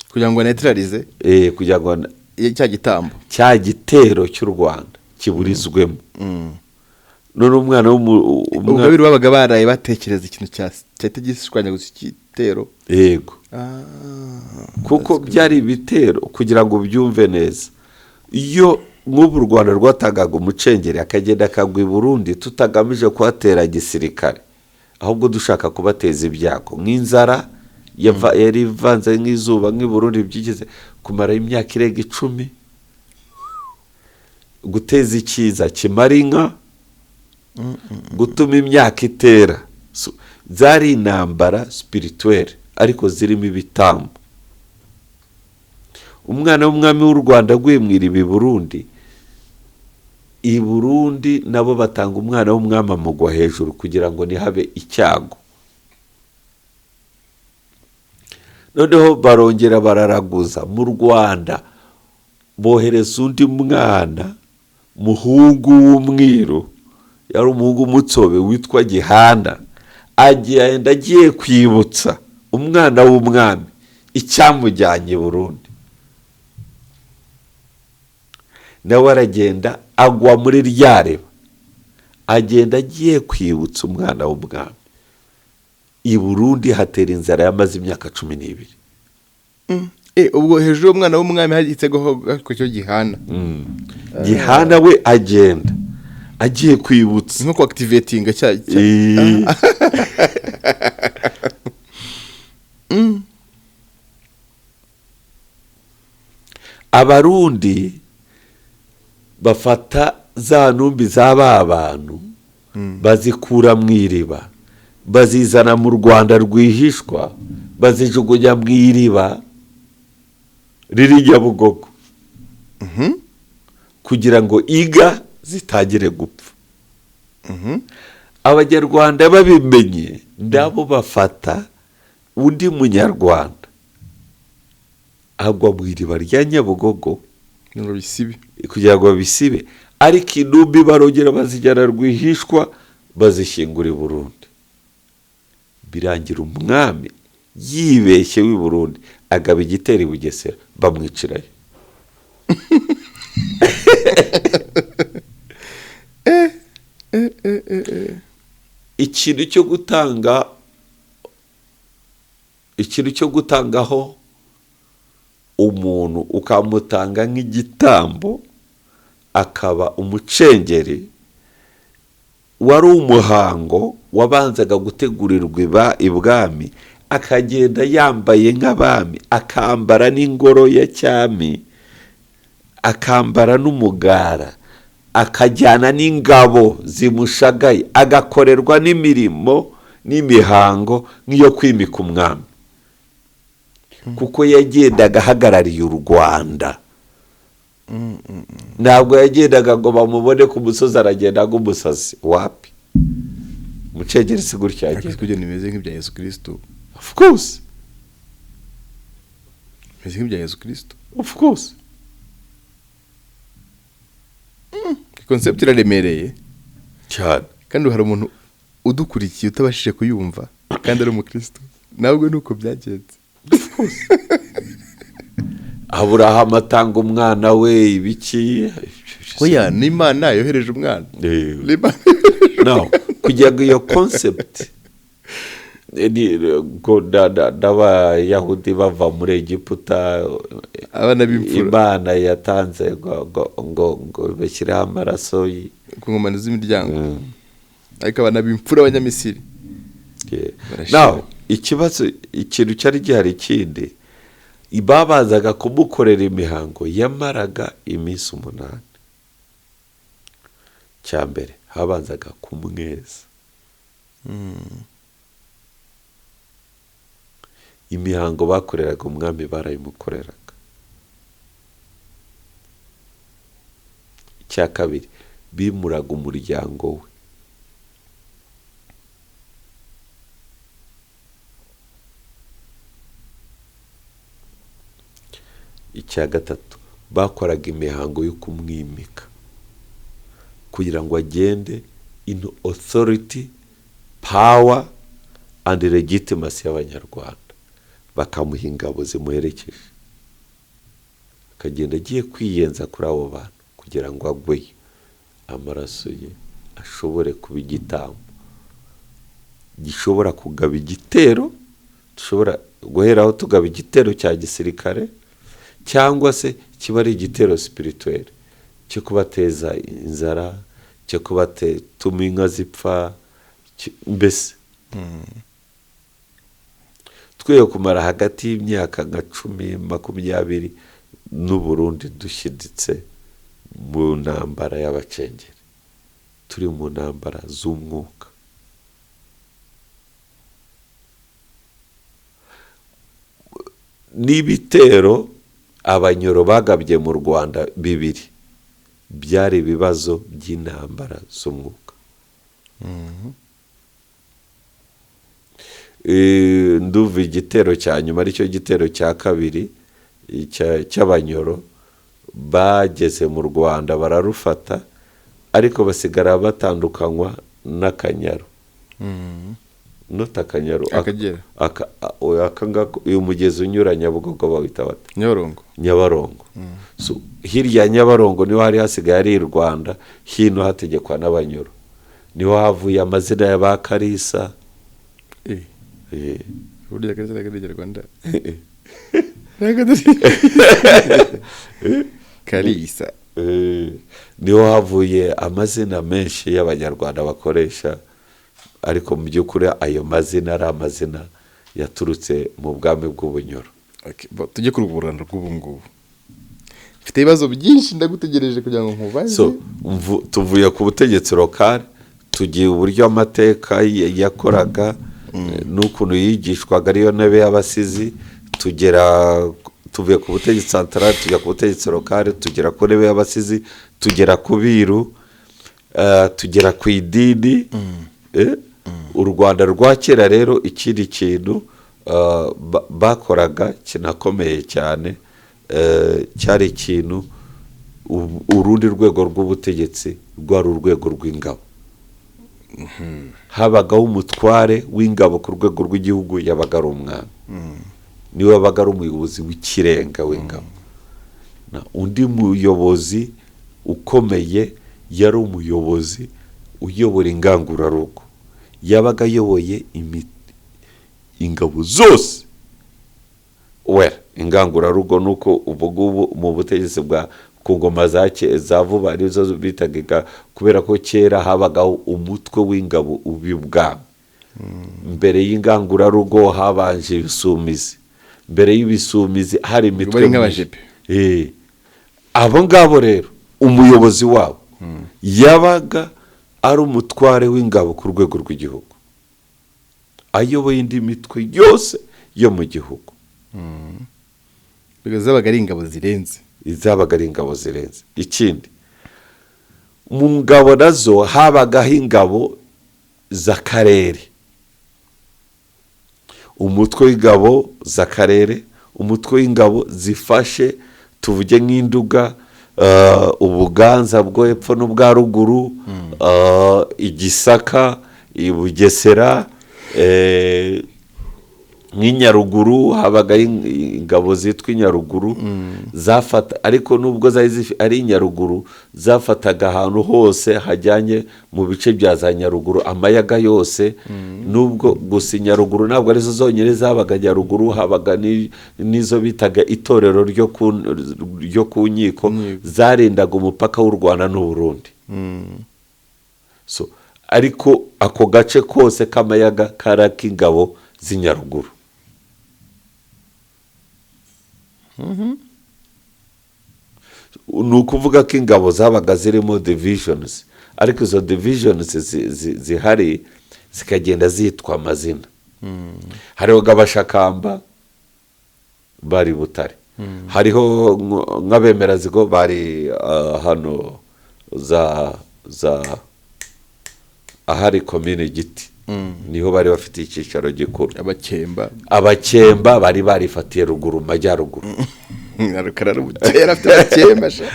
kugira ngo neutralize kugira ngo cya gitambo, cya gitero cy'u Rwanda kiburizwemo. None umwana w'umwami babaga baraye batekereza ikintu cyahita gishwanya gusa igitero. Yego, kuko byari ibitero. Kugira ngo ubyumve neza, iyo nk'ubu u Rwanda rwatangaga umucengeri akagenda akagwa i Burundi, tutagamije kuhatera gisirikare, ahubwo dushaka kubateza ibyago nk'inzara yari ivanze nk'izuba nk'i Burundi byigeze kumara imyaka irenga 10, guteza ikiza kimara inka, gutuma imyaka itera. Zari intambara spirituelle ariko zirimo ibitambo. Umwana w'umwami w'u Rwanda aguye mu iriba i Burundi, i Burundi nabo batanga umwana w'umwami amugwa hejuru kugira ngo ntihabe icyago. Noneho barongera bararaguza mu Rwanda, bohereza undi mwana muhungu w'umwiru, yari umuhungu w'umutsobe witwa Gihana, agenda agiye kwibutsa umwana w'umwami icyamujyanye i Burundi. Nawe aragenda agwa muri rya riba, agenda agiye kwibutsa umwana w'umwami. I Burundi hatera inzara yamaze imyaka 12. Ubwo hejuru y'umwana w'umwami hari igitego cyo Gihana. Gihana we agenda agiye kwibutsa, nko activating cya Abarundi bafata za numbi z'aba bantu bazikura mu iriba, bazizana mu Rwanda rwihishwa, bazijugunya mu iriba riri Nyabugogo kugira ngo iga zitangire gupfa. Abanyarwanda babimenye ndabo bafata undi munyarwanda agwa mu iriba rya Nyabugogo kugira ngo bisibe, ariko intumbi barongera bazijyana rwihishwa bazishyingura i Burundi. Birangira umwami yibeshye w'i Burundi agaba igitero i Bugesera, bamwicirayo. Ikintu cyo gutanga, ikintu cyo gutangaho umuntu ukamutanga nk'igitambo akaba umucengeri, wari umuhango wabanzaga gutegurirwa ibwami, akagenda yambaye nk'abami, akambara n'ingoro ya cyami, akambara n'umugara, Akajyana n'ingabo zimushagaye, agakorerwa n'imirimo n'imihango nk'iyo kwimika umwami, kuko yagendaga ahagarariye u Rwanda. Ntabwo yagendaga ngo bamubone ku musozi aragenda nk'umusazi. Wapi, umucengeri si gutya Ariko yagenda. Kugenda bimeze nk'ibya Yesu Kristo. Of course. Bimeze nk'ibya Yesu Kristo. Of course. Concept iraremereye. Cyane. Kandi hari umuntu udukurikiye utabashije kuyumva kandi ari umukristo, ntabwo ni uko byagenze. Aburahamu atanga umwana we, ibiki. Oya, n'Imana yohereje umwana. N'Imana. No kugira ngo iyo concept ngo n'Abayahudi bava muri Egiputa, Abana b'imfura. Imana yatanze ngo bashyireho amaraso ku nkomane z'imiryango, ariko abana b'imfura b'Abanyamisiri barashira. Now, ikibazo, ikintu cyari gihari kindi, babanzaga kumukorera imihango yamaraga iminsi 8. Cya mbere, habanzaga kumweza. Imihango bakoreraga umwami barayimukoreraga. Icya kabiri, bimuraga umuryango we. Icya gatatu, bakoraga imihango yo kumwimika kugira ngo agende in authority, power and legitimacy y'Abanyarwanda, bakamuha ingabo zimuherekeje, akagenda agiye kwiyenza kuri abo bantu kugira ngo agweyo, amaraso ye ashobore kuba igitambo gishobora kugaba igitero, dushobora guheraho tugaba igitero cya gisirikare, cyangwa se kiba ari igitero spirituel cyo kubateza inzara, cyo kubatuma inka zipfa, mbese twe kumara hagati y'imyaka nka 10, 20 n'Uburundi dushyiditse mu ntambara y'abacengeri, turi mu ntambara z'umwuka. N'ibitero Abanyoro bagabye mu Rwanda bibiri byari ibibazo by'intambara z'umwuka. Ndumva igitero cya nyuma aricyo gitero cya kabiri cy'Abanyoro, bageze mu Rwanda bararufata, ariko basigara batandukanywa n'Akanyaru, not Akanyaru, Akagera. Oya, aka ngaka, uyu mugezi unyura Nyabugogo bawita bate? Nyabarongo. Nyabarongo. So, hirya ya Nyabarongo niho hari hasigaye ari i Rwanda, hino hategekwa n'Abanyoro. Niho havuye amazina ya ba Karisa. Burya Karisa ntabwo ari Inyarwanda. Karisa. Niho havuye amazina menshi y'Abanyarwanda bakoresha, ariko mu by'ukuri ayo mazina ari amazina yaturutse mu bwami bw'Ubunyoro. Okay, tujye kuri ubu Rwanda rw'ubu ngubu. Mfite ibibazo byinshi ndagutegereje kugira ngo nkubaze. So, tuvuye ku butegetsi local, tugiye uburyo amateka yakoraga n'ukuntu yigishwaga, ariyo ntebe y'abasizi. Tugera tuvuye ku butegetsi central, tujya ku butegetsi local, tugera ku ntebe y'abasizi, tugera ku biru, tugera ku idini. U Rwanda rwa kera rero, ikindi kintu bakoraga kinakomeye cyane, cyari ikintu urundi rwego rw'ubutegetsi rwari urwego rw'ingabo. Habagaho umutware w'ingabo ku rwego rw'igihugu, yabaga ari umwami, niwe wabaga ari umuyobozi w'ikirenga w'ingabo. Na undi muyobozi ukomeye yari umuyobozi uyobora ingangurarugo, yabaga ayoboye ingabo zose. Well, ingangurarugo ni uko ubu ngubu mu butegetsi bwa ku ngoma za vuba arizo bitaga kubera ko kera habagaho umutwe w'ingabo uba ibwami. Mbere y'ingangurarugo habanje ibisumizi, mbere y'ibisumizi hari imitwe Bari myinshi. nk'abajepe. Abo ngabo rero umuyobozi wabo Yabaga ari umutware w'ingabo ku rwego rw'igihugu, ayoboye indi mitwe yose yo mu gihugu. Zabaga ari ingabo zirenze. Zabaga ari ingabo zirenze. Ikindi, mu ngabo nazo habagaho ingabo z'akarere, umutwe w'ingabo z'akarere, umutwe w'ingabo zifashe, tuvuge nk'Induga, Ubuganza bwo hepfo n'ubwa ruguru, Igisaka, i Bugesera, nk'inyaruguru habagaho ingabo zitwa Inyaruguru zafata, ariko nubwo zari ari Inyaruguru, zafataga ahantu hose hajyanye mu bice bya za Nyaruguru, amayaga yose. Nubwo gusa Inyaruguru ntabwo arizo zonyine zabaga Nyaruguru, habaga n'izo bitaga itorero ryo ku nkiko, zarindaga umupaka w'u Rwanda n'u Burundi. So, ariko ako gace kose k'amayaga kari ak'ingabo z'inyaruguru. Ni ukuvuga ko ingabo zabaga zirimo divisions, ariko izo divisions zihari zikagenda zitwa amazina. Hariho Abashakamba bari Butare, hariho nk'Abemerazigo bari hano za ahari Komine Giti, niho bari bafite icyicaro gikuru. Abakemba. Abakemba bari barifatiye ruguru mu majyaruguru. Rukara yari afite abakemba sha.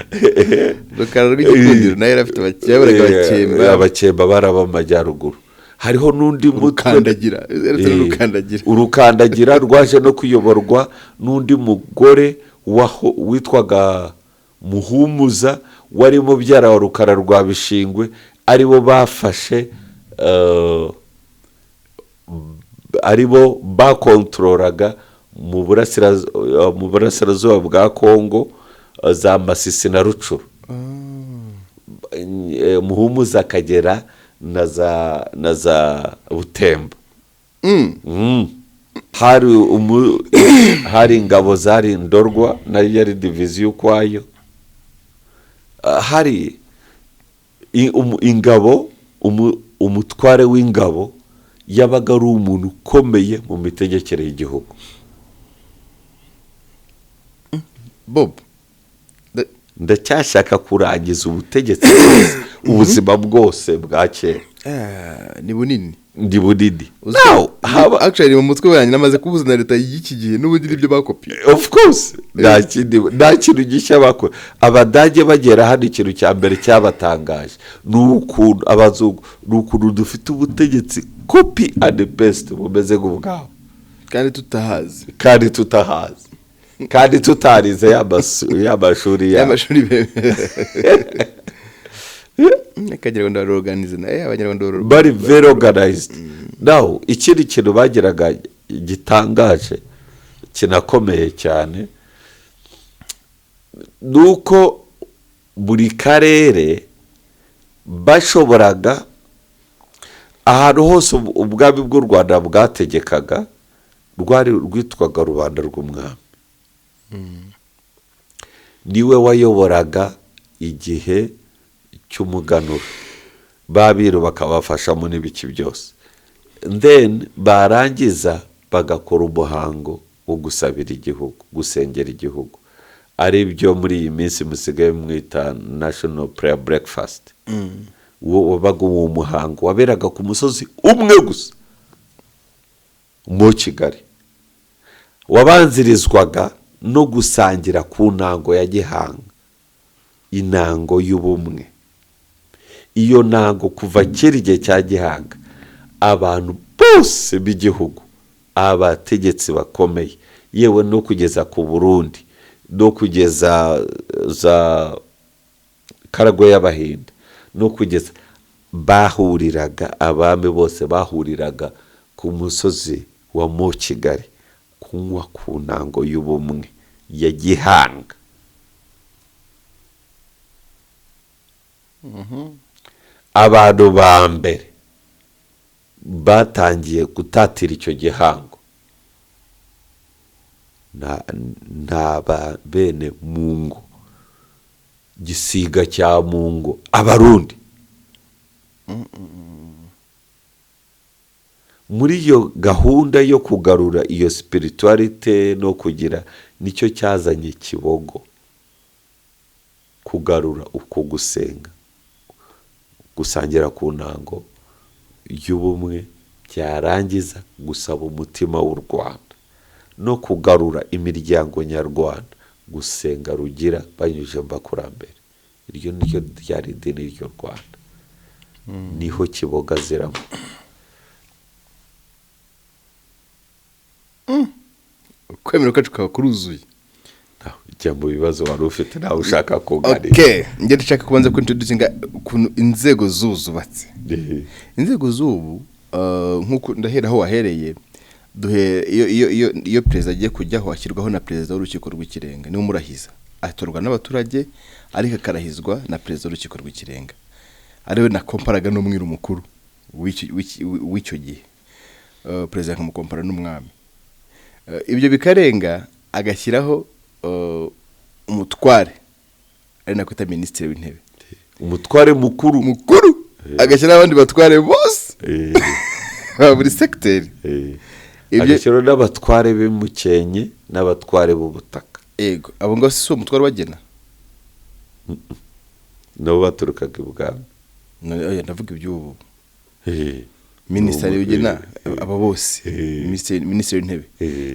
Rukara rw'Igikundiro nawe yari afite abakemba, abakemba. Abakemba bari abo mu majyaruguru. Hariho n'undi mutwe. Urukandagira yari afite n'urukandagira. Urukandagira rwaje no kuyoborwa n'undi mugore witwaga Muhumuza, wari mubyara wa Rukara rwa Bishingwe, aribo bafashe, aribo bakontorolaga mu burasirazuba bwa Kongo, za Masisi na Rucuru. Muhumuza akagera na za Butembo. Hari ingabo zari Ndorwa, nayo yari diviziyo ukwayo. Hari ingabo, umutware w'ingabo yabaga ari umuntu ukomeye mu mitegekere y'igihugu. Bob. Ndacyashaka kurangiza ubutegetsi bwose, ubuzima bwose bwa kera. Ah, ni bunini. Ndi bunini. Now, Now, haba actually mu mutwe wanjye namaze kubuza na leta y'iki gihe, n'ubundi nibyo bakopiye. Of course, nta kindi, nta kintu gishya bakora. Abadage bagera hano, ikintu cya mbere cyabatangaje ni ukuntu abazungu, ni ukuntu dufite ubutegetsi copy and paste bumeze nk'ubwabo. Kandi tutahazi. Kandi tutahazi, kandi tutarize ya mashuri yabo. Y'amashuri akagira ngo ndaroganize naye Abanyarwanda bari very organized. Now, ikindi kintu bagiraga gitangaje kinakomeye cyane ni uko buri karere bashoboraga, ahantu hose ubwami bw'u Rwanda bwategekaga, rwari rwitwaga rubanda rw'umwami, niwe wayoboraga igihe cy'umuganura, babiru bakabafashamo n'ibiki byose, then barangiza bagakora umuhango wo gusabira igihugu, gusengera igihugu, ari byo muri iyi minsi musigaye mwita national prayer breakfast. Wo wabaga uwo muhango waberaga ku musozi umwe gusa mu Kigali, wabanzirizwaga no gusangira ku ntango ya Gihanga, intango y'ubumwe. Iyo ntango kuva kera igihe cya Gihanga, abantu bose b'igihugu, abategetsi bakomeye, yewe no kugeza ku Burundi, no kugeza za Karagwe y'Abahinda, no kugeza bahuriraga, abami bose bahuriraga ku musozi wa mo Kigali kunywa ku ntango y'ubumwe ya Gihanga. Abantu ba mbere batangiye gutatira icyo gihango nta ba bene Mungu. Gisiga cya Mungo, Abarundi. Muri iyo gahunda yo kugarura iyo spirituality no kugira, nicyo cyazanye Kibogo, kugarura uko gusenga, gusangira ku ntango y'ubumwe, byarangiza gusaba umutima w'u Rwanda no kugarura imiryango nyarwanda gusenga Rugira banyujije mu bakurambere. Iryo ni ryo ryari idini ry'u Rwanda, niho Kiboga aziramo. Kwemera kwacu kukaba kuruzuye. Jya mu bibazo wari ufite nawe ushaka kuganira. Okay, njye ndashaka kubanza kwintroducinga ukuntu inzego z'ubu zubatse. Inzego z'ubu, nk'uko ndahera aho wahereye, duhe iyo perezida agiye kujyaho ashyirwaho na perezida w'urukiko rw'ikirenga, niwe umurahiza, atorwa n'abaturage ariko akarahizwa na perezida w'urukiko rw'ikirenga, ariwe nakomparaga n'umwiru mukuru w'icyo gihe. Perezida akamukompara n'umwami. Ibyo bikarenga agashyiraho umutware, ari nako kwita minisitiri w'intebe, umutware mukuru, agashyiraho abandi batware bose buri segiteri, agashyiraho n'abatware b'Imukenke n'abatware b'ubutaka. Yego, abo ngabo si umutware ubagena, nabo baturukaga ibwami. Ndavuga iby'ubu minisitiri ugena abo bose, minisitiri w'intebe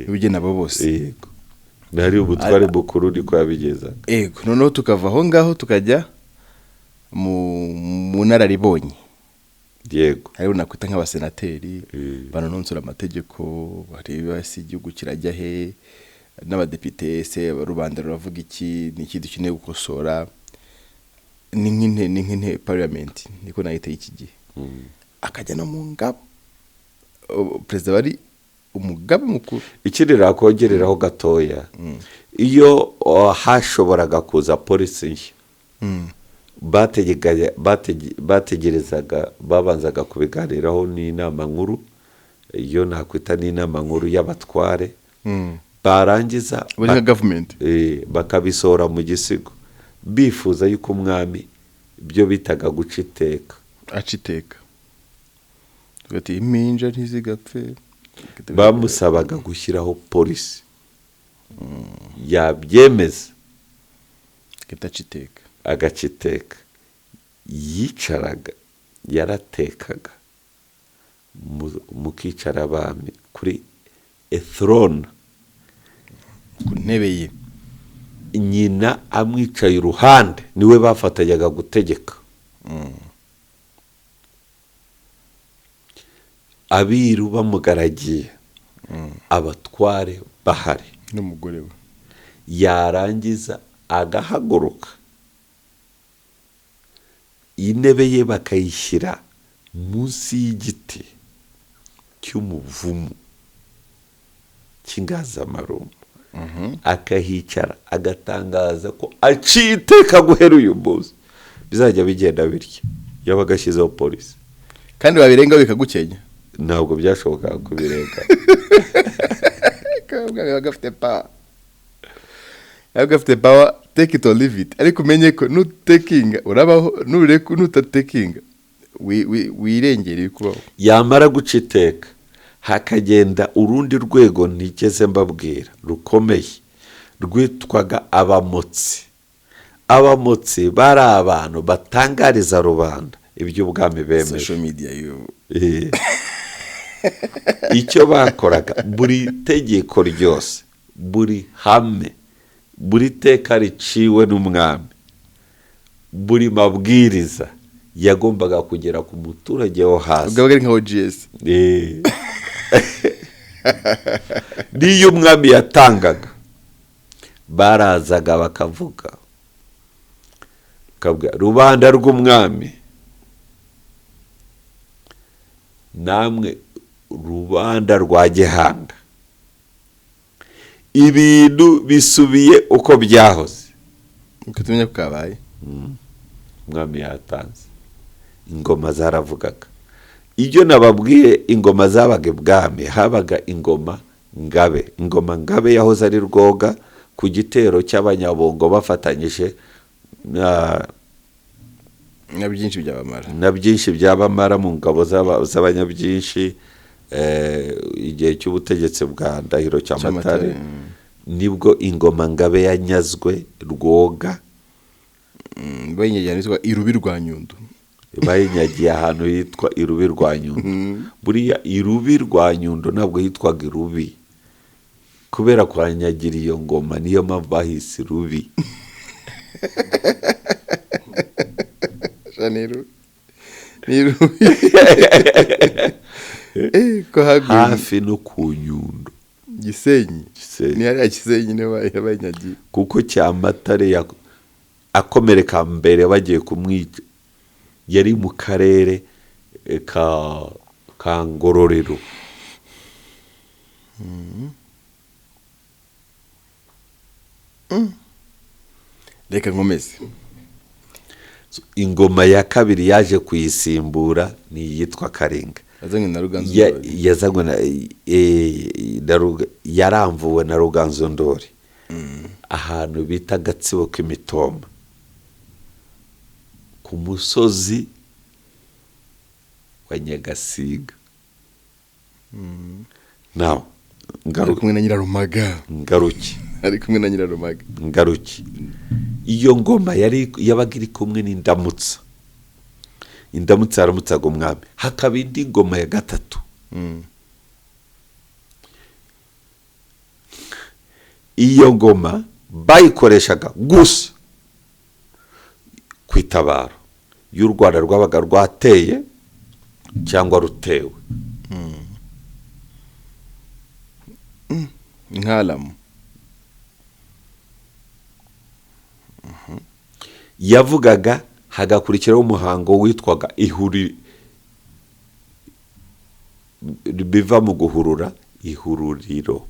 ugena abo bose. Yego, nari umutware mukuru niko yabigezaga. Yego, noneho tukava aho ngaho tukajya mu nararibonye. Yego, hariho nakwita nk'abasenateri banononsora amategeko, bareba se igihugu kirajya he, n'abadepite se rubanda ruravuga iki, ni iki dukeneye gukosora, ni nk'inte parliament niko nayita iki gihe. Akajya no mu ngabo, perezida bari umugaba mukuru. Ikindi nakongereraho gatoya, iyo hashoboraga kuza polisi nshya, bategerezaga, babanzaga kubiganiraho n'inama nkuru, iyo nakwita n'inama nkuru y'abatware, barangiza bakabisohora mu gisigo, bifuza yuko umwami ibyo bitaga guca iteka, aca iteka, tugati impinja ntizigapfe. Bamusabaga gushyiraho polisi yabyemeza agaca iteka. Yicaraga, yaratekaga mukicara abami kuri ethrone, ku ntebe ye, nyina amwicaye iruhande, niwe bafatanyaga gutegeka. Abiru bamugaragiye, abatware bahari n'umugore we. Yarangiza agahaguruka, intebe ye bakayishyira munsi y'igiti cy'umuvumu cy'ingazamarumbo, akahicara agatangaza ko aciye iteka guhera uyu munsi bizajya bigenda bityo. Yabaga ashyizeho polisi, kandi babirenga bikagukenya. Ntabwo byashobokaga kubirenga. Yabaga afite power, take it or leave it. Ariko umenye ko nutekinga urabaho, nureka nutatekinga wirengera ibikubaho. Yamara guca iteka hakagenda urundi rwego ntigeze mbabwira rukomeye, rwitwaga abamotsi. Abamotsi bari abantu batangariza rubanda iby'ubwami bemeje. Social media Icyo bakoraga, buri tegeko ryose, buri hame, buri teka riciwe n'umwami, buri mabwiriza yagombaga kugera ku muturage wo hasi. Ubwo ari nka OGS. N'iyo umwami yatangaga, barazaga bakavuga, rubanda rw'umwami, namwe rubanda rwa Gihanga, ibintu bisubiye uko byahoze. Uko tumenya ko kabaye umwami yatanze, ingoma zaravugaga. Ibyo nababwiye, ingoma zabaga ibwami, habaga ingoma ngabe. Ingoma ngabe yahoze ari Rwoga ku gitero cy'Abanyabungo bafatanyije na Na byinshi byabamara. Na byinshi byabamara mu ngabo z'abanyabyinshi, igihe cy'ubutegetsi bwa Ndahiro Cyamatare, Cyamatare, nibwo ingoma ngabe yanyazwe Rwoga. Bayinyagiye ahantu hitwa Irubi rwa Nyundo. Bayinyagiye ahantu hitwa Irubi rwa Nyundo. Buriya Irubi rwa Nyundo ntabwo hitwaga Irubi kubera kwanyagira iyo ngoma, niyo mpamvu bahise Irubi. Sha, ni Irubi. Ni Irubi. Ko haguye hafi no ku Nyundo. Gisenyi. Gisenyi. Ni hariya Gisenyi niho bayinyagiye. Kuko Cyamatare akomereka mbere bagiye kumwica, yari mu karere ka Ngororero. Reka nkomeze. Ingoma ya kabiri yaje kuyisimbura ni iyitwa Karinga. Yazanywe na Ruganzu Ndoli. Yazanywe na yaramvuwe na Ruganzu Ndoli. Ahantu bita Gatsibo k'Imitoma, ku musozi wa Nyagasiga. Nawe Ari kumwe na Nyirarumaga. Ngaruke. Ari kumwe na Nyirarumaga. Ngaruke. Iyo ngoma yabaga iri kumwe n'indamutsa. Indamutsa yaramutsaga umwami. Hakaba indi ngoma ya gatatu. Iyo ngoma bayikoreshaga gusa ku itabaro y'u Rwanda rwabaga rwateye cyangwa rutewe. Nkalamu. Yavugaga hagakurikiraho umuhango witwaga ihuri, biva mu guhurura, ihururiro.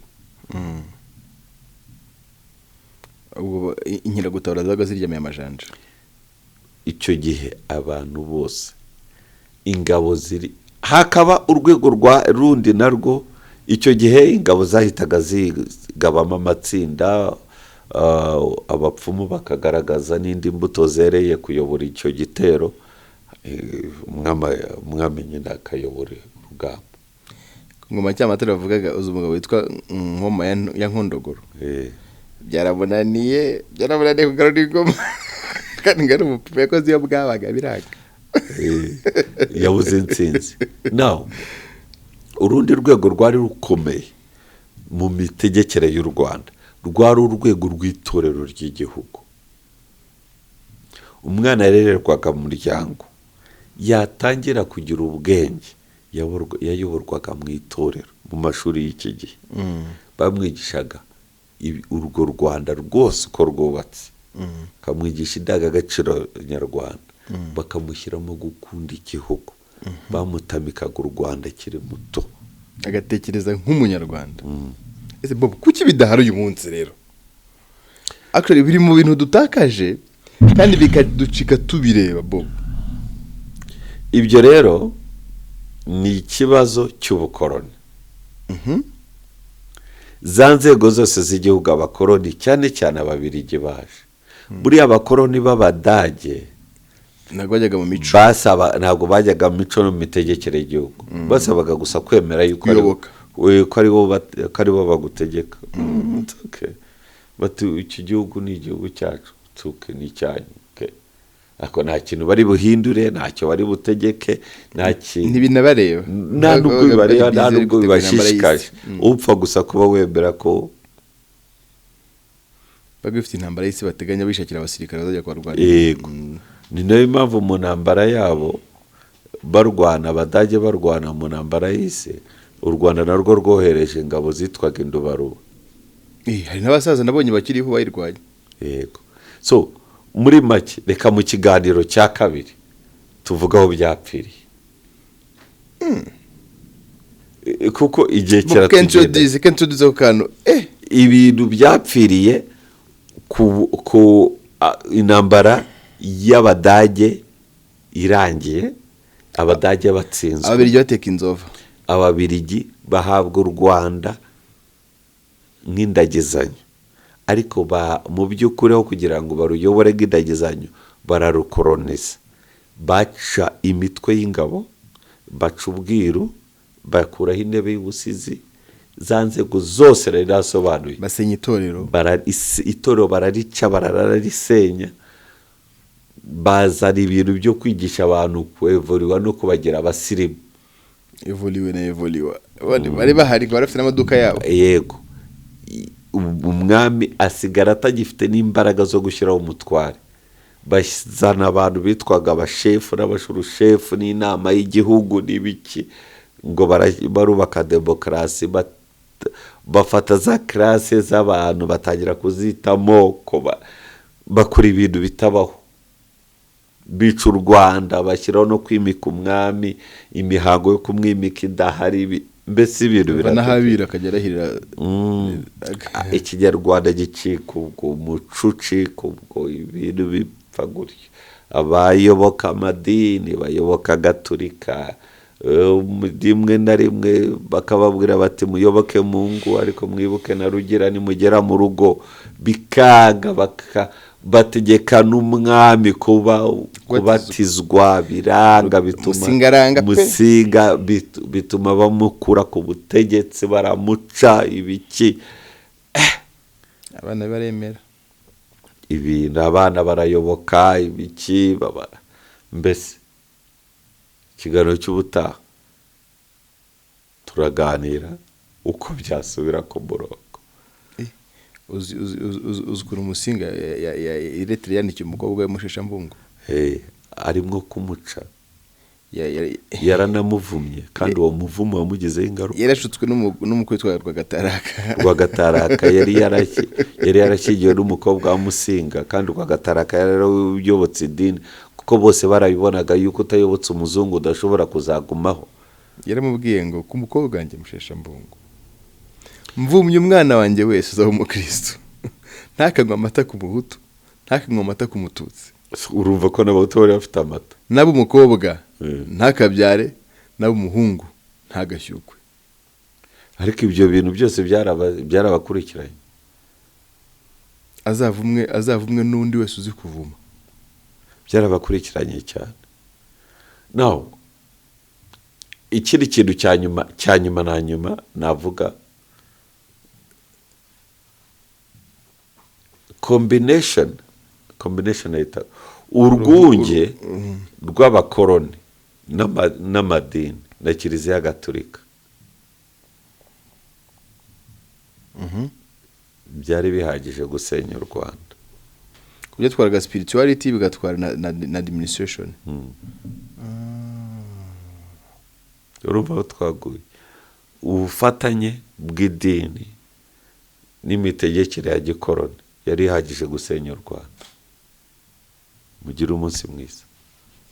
Ubwo inkeragutabara zabaga ziryamiye amajanja. Icyo gihe abantu bose ingabo ziri, hakaba urwego rwa rundi narwo. Icyo gihe ingabo zahitaga zigabamo amatsinda, abapfumu bakagaragaza n'indi mbuto zereye kuyobora icyo gitero, umwami nyine akayobora urugamba. Ku ngoma Cyamatare bavugaga, uzi umugabo witwa Nkoma ya Nkondogoro? Byaramunaniye kugarura ingoma. Kandi ngo ari umupfumu yakoze iyo bwabaga biranga. Yabuze intsinzi. Now, urundi rwego rwari rukomeye mu mitegekere y'u Rwanda rwari urwego rw'itorero ry'igihugu. Umwana yarererwaga mu muryango, yatangira kugira ubwenge yayoborwaga mu itorero. Mu mashuri y'iki gihe bamwigishaga urwo Rwanda rwose uko rwubatse, bakamwigisha indangagaciro nyarwanda, bakamushyiramo gukunda igihugu, bamutamikaga u Rwanda akiri muto, agatekereza nk'umunyarwanda. Ese Bob, kuki bidahari uyu munsi rero? Actually biri mu bintu dutakaje kandi bikaducika tubireba, Bob. Ibyo rero ni ikibazo cy'ubukoroni. Za nzego zose z'igihugu abakoroni, cyane cyane Ababirigi baje, buriya abakoroni b'Abadage ntabwo bajyaga mu mico. Basaba, ntabwo bajyaga mu mico no mu mitegekere y'igihugu, basabaga gusa kwemera yuko Kuyoboka. ko ari bo bagutegeka. It's okay. Bati iki gihugu ni igihugu cyacu, it's okay, ni icyanyu. Okay. Ariko nta kintu bari buhindure, ntacyo bari butegeke, nta kintu. Ntibinabareba. Nta nubwo bibareba, nta Bizere nubwo gutegura intambara bibashishikaje. y'isi. Upfa gusa kuba wemera ko Baga bafite intambara y'isi bateganya, bishakira abasirikare bazajya kubarwanira. Yego. Ni nayo mpamvu mu ntambara yabo barwana, Abadage barwana mu ntambara y'isi, u Rwanda narwo rwohereje ingabo zitwaga Indubaruba. Hari n'abasaza nabonye bakiriho bayirwanya. Yego. So muri make, reka mu kiganiro cya kabiri tuvuge aho byapfiriye, kuko igihe kenshi kiratugenda. Udize kenshi udize ako kantu. Ibintu byapfiriye ku intambara y'Abadage irangiye, Abadage batsinzwe, Ababirigi bateka inzova, Ababirigi bahabwa u Rwanda nk'indagizanyo. Ariko mu by'ukuri aho kugira ngo baruyobore nk'indagizanyo, bararukoroniza, baca imitwe y'ingabo, baca ubwiru, bakuraho intebe y'ubusizi, za nzego zose nari nasobanuye. Basenya itorero. Itorero bararica, barararisenya, bazana ibintu byo kwigisha abantu kwevuriwa no kubagira abasirimu. Evoliwe na evoliwa bari bahari, bari bafite n'amaduka yabo. Yego. Umwami asigara atagifite n'imbaraga zo gushyiraho umutware. Bazana abantu bitwaga abashefu n'abashurushefu n'inama y'igihugu n'ibiki, ngo barubaka demokarasi. Bafata za classe z'abantu batangira kuzita amoko, bakora ibintu bitabaho, bica u Rwanda, bashyiraho no kwimika umwami, imihango yo kumwimika idahari, mbese ibintu Biva birategeka. N'ahabira akajya arahirira. Ikinyarwanda gicika ubwo, umuco ucika ubwo, ibintu bipfa gutyo. Abayoboka amadini bayoboka Gaturika, rimwe na rimwe bakababwira bati: "Muyoboke Mungu, ariko mwibuke na Rugira nimugera mu rugo." Bikanga, bategeka n'umwami kuba kubatizwa, biranga, bituma Musinga aranga pe. Musinga bituma bamukura ku butegetsi, baramuca ibiki. Abana baremera. Ibintu abana barayoboka ibiki, baba mbese. Ikiganiro cy'ubutaha turaganira uko byasubira ku murongo. Uzi ukuntu Musinga ilettre yandikiye umukobwa we Musheshambungo? Arimo kumuca. Yaranamuvumye, kandi uwo muvumo wamugizeho ingaruka. Yarashutswe n'umukwe witwaga Rwagataraka. Rwagataraka yari yarashyingiwe n'umukobwa wa Musinga, kandi Rwagataraka yari yarayobotse idini, kuko bose barabibonaga yuko utayobotse umuzungu udashobora kuzagumaho. Yaramubwiye ngo: "Ku mukobwa wanjye Musheshambungo, mvumye umwana wanjye wese uzaba umukristo, ntakanywe amata ku Muhutu, ntakanywe amata ku Mututsi." Urumva ko n'Abahutu bari bafite amata. Naba umukobwa ntakabyare, naba umuhungu ntagashyukwe. Ariko ibyo bintu byose byarabakurikiranye. Azavumwe n'undi wese uzi kuvuma. Byarabakurikiranye cyane. Naho ikindi kintu cya nyuma, cya nyuma na nyuma navuga, combination yita urwunge rw'abakoroni n'amadini na Kiliziya Gatolika byari bihagije gusenya u Rwanda. Byatwaraga spirituality, bigatwara na administration. Urumva aho twaguye? Ubufatanye bw'idini n'imitegekere ya gikoroni yari ihagije gusenya u Rwanda. Mugire umunsi mwiza.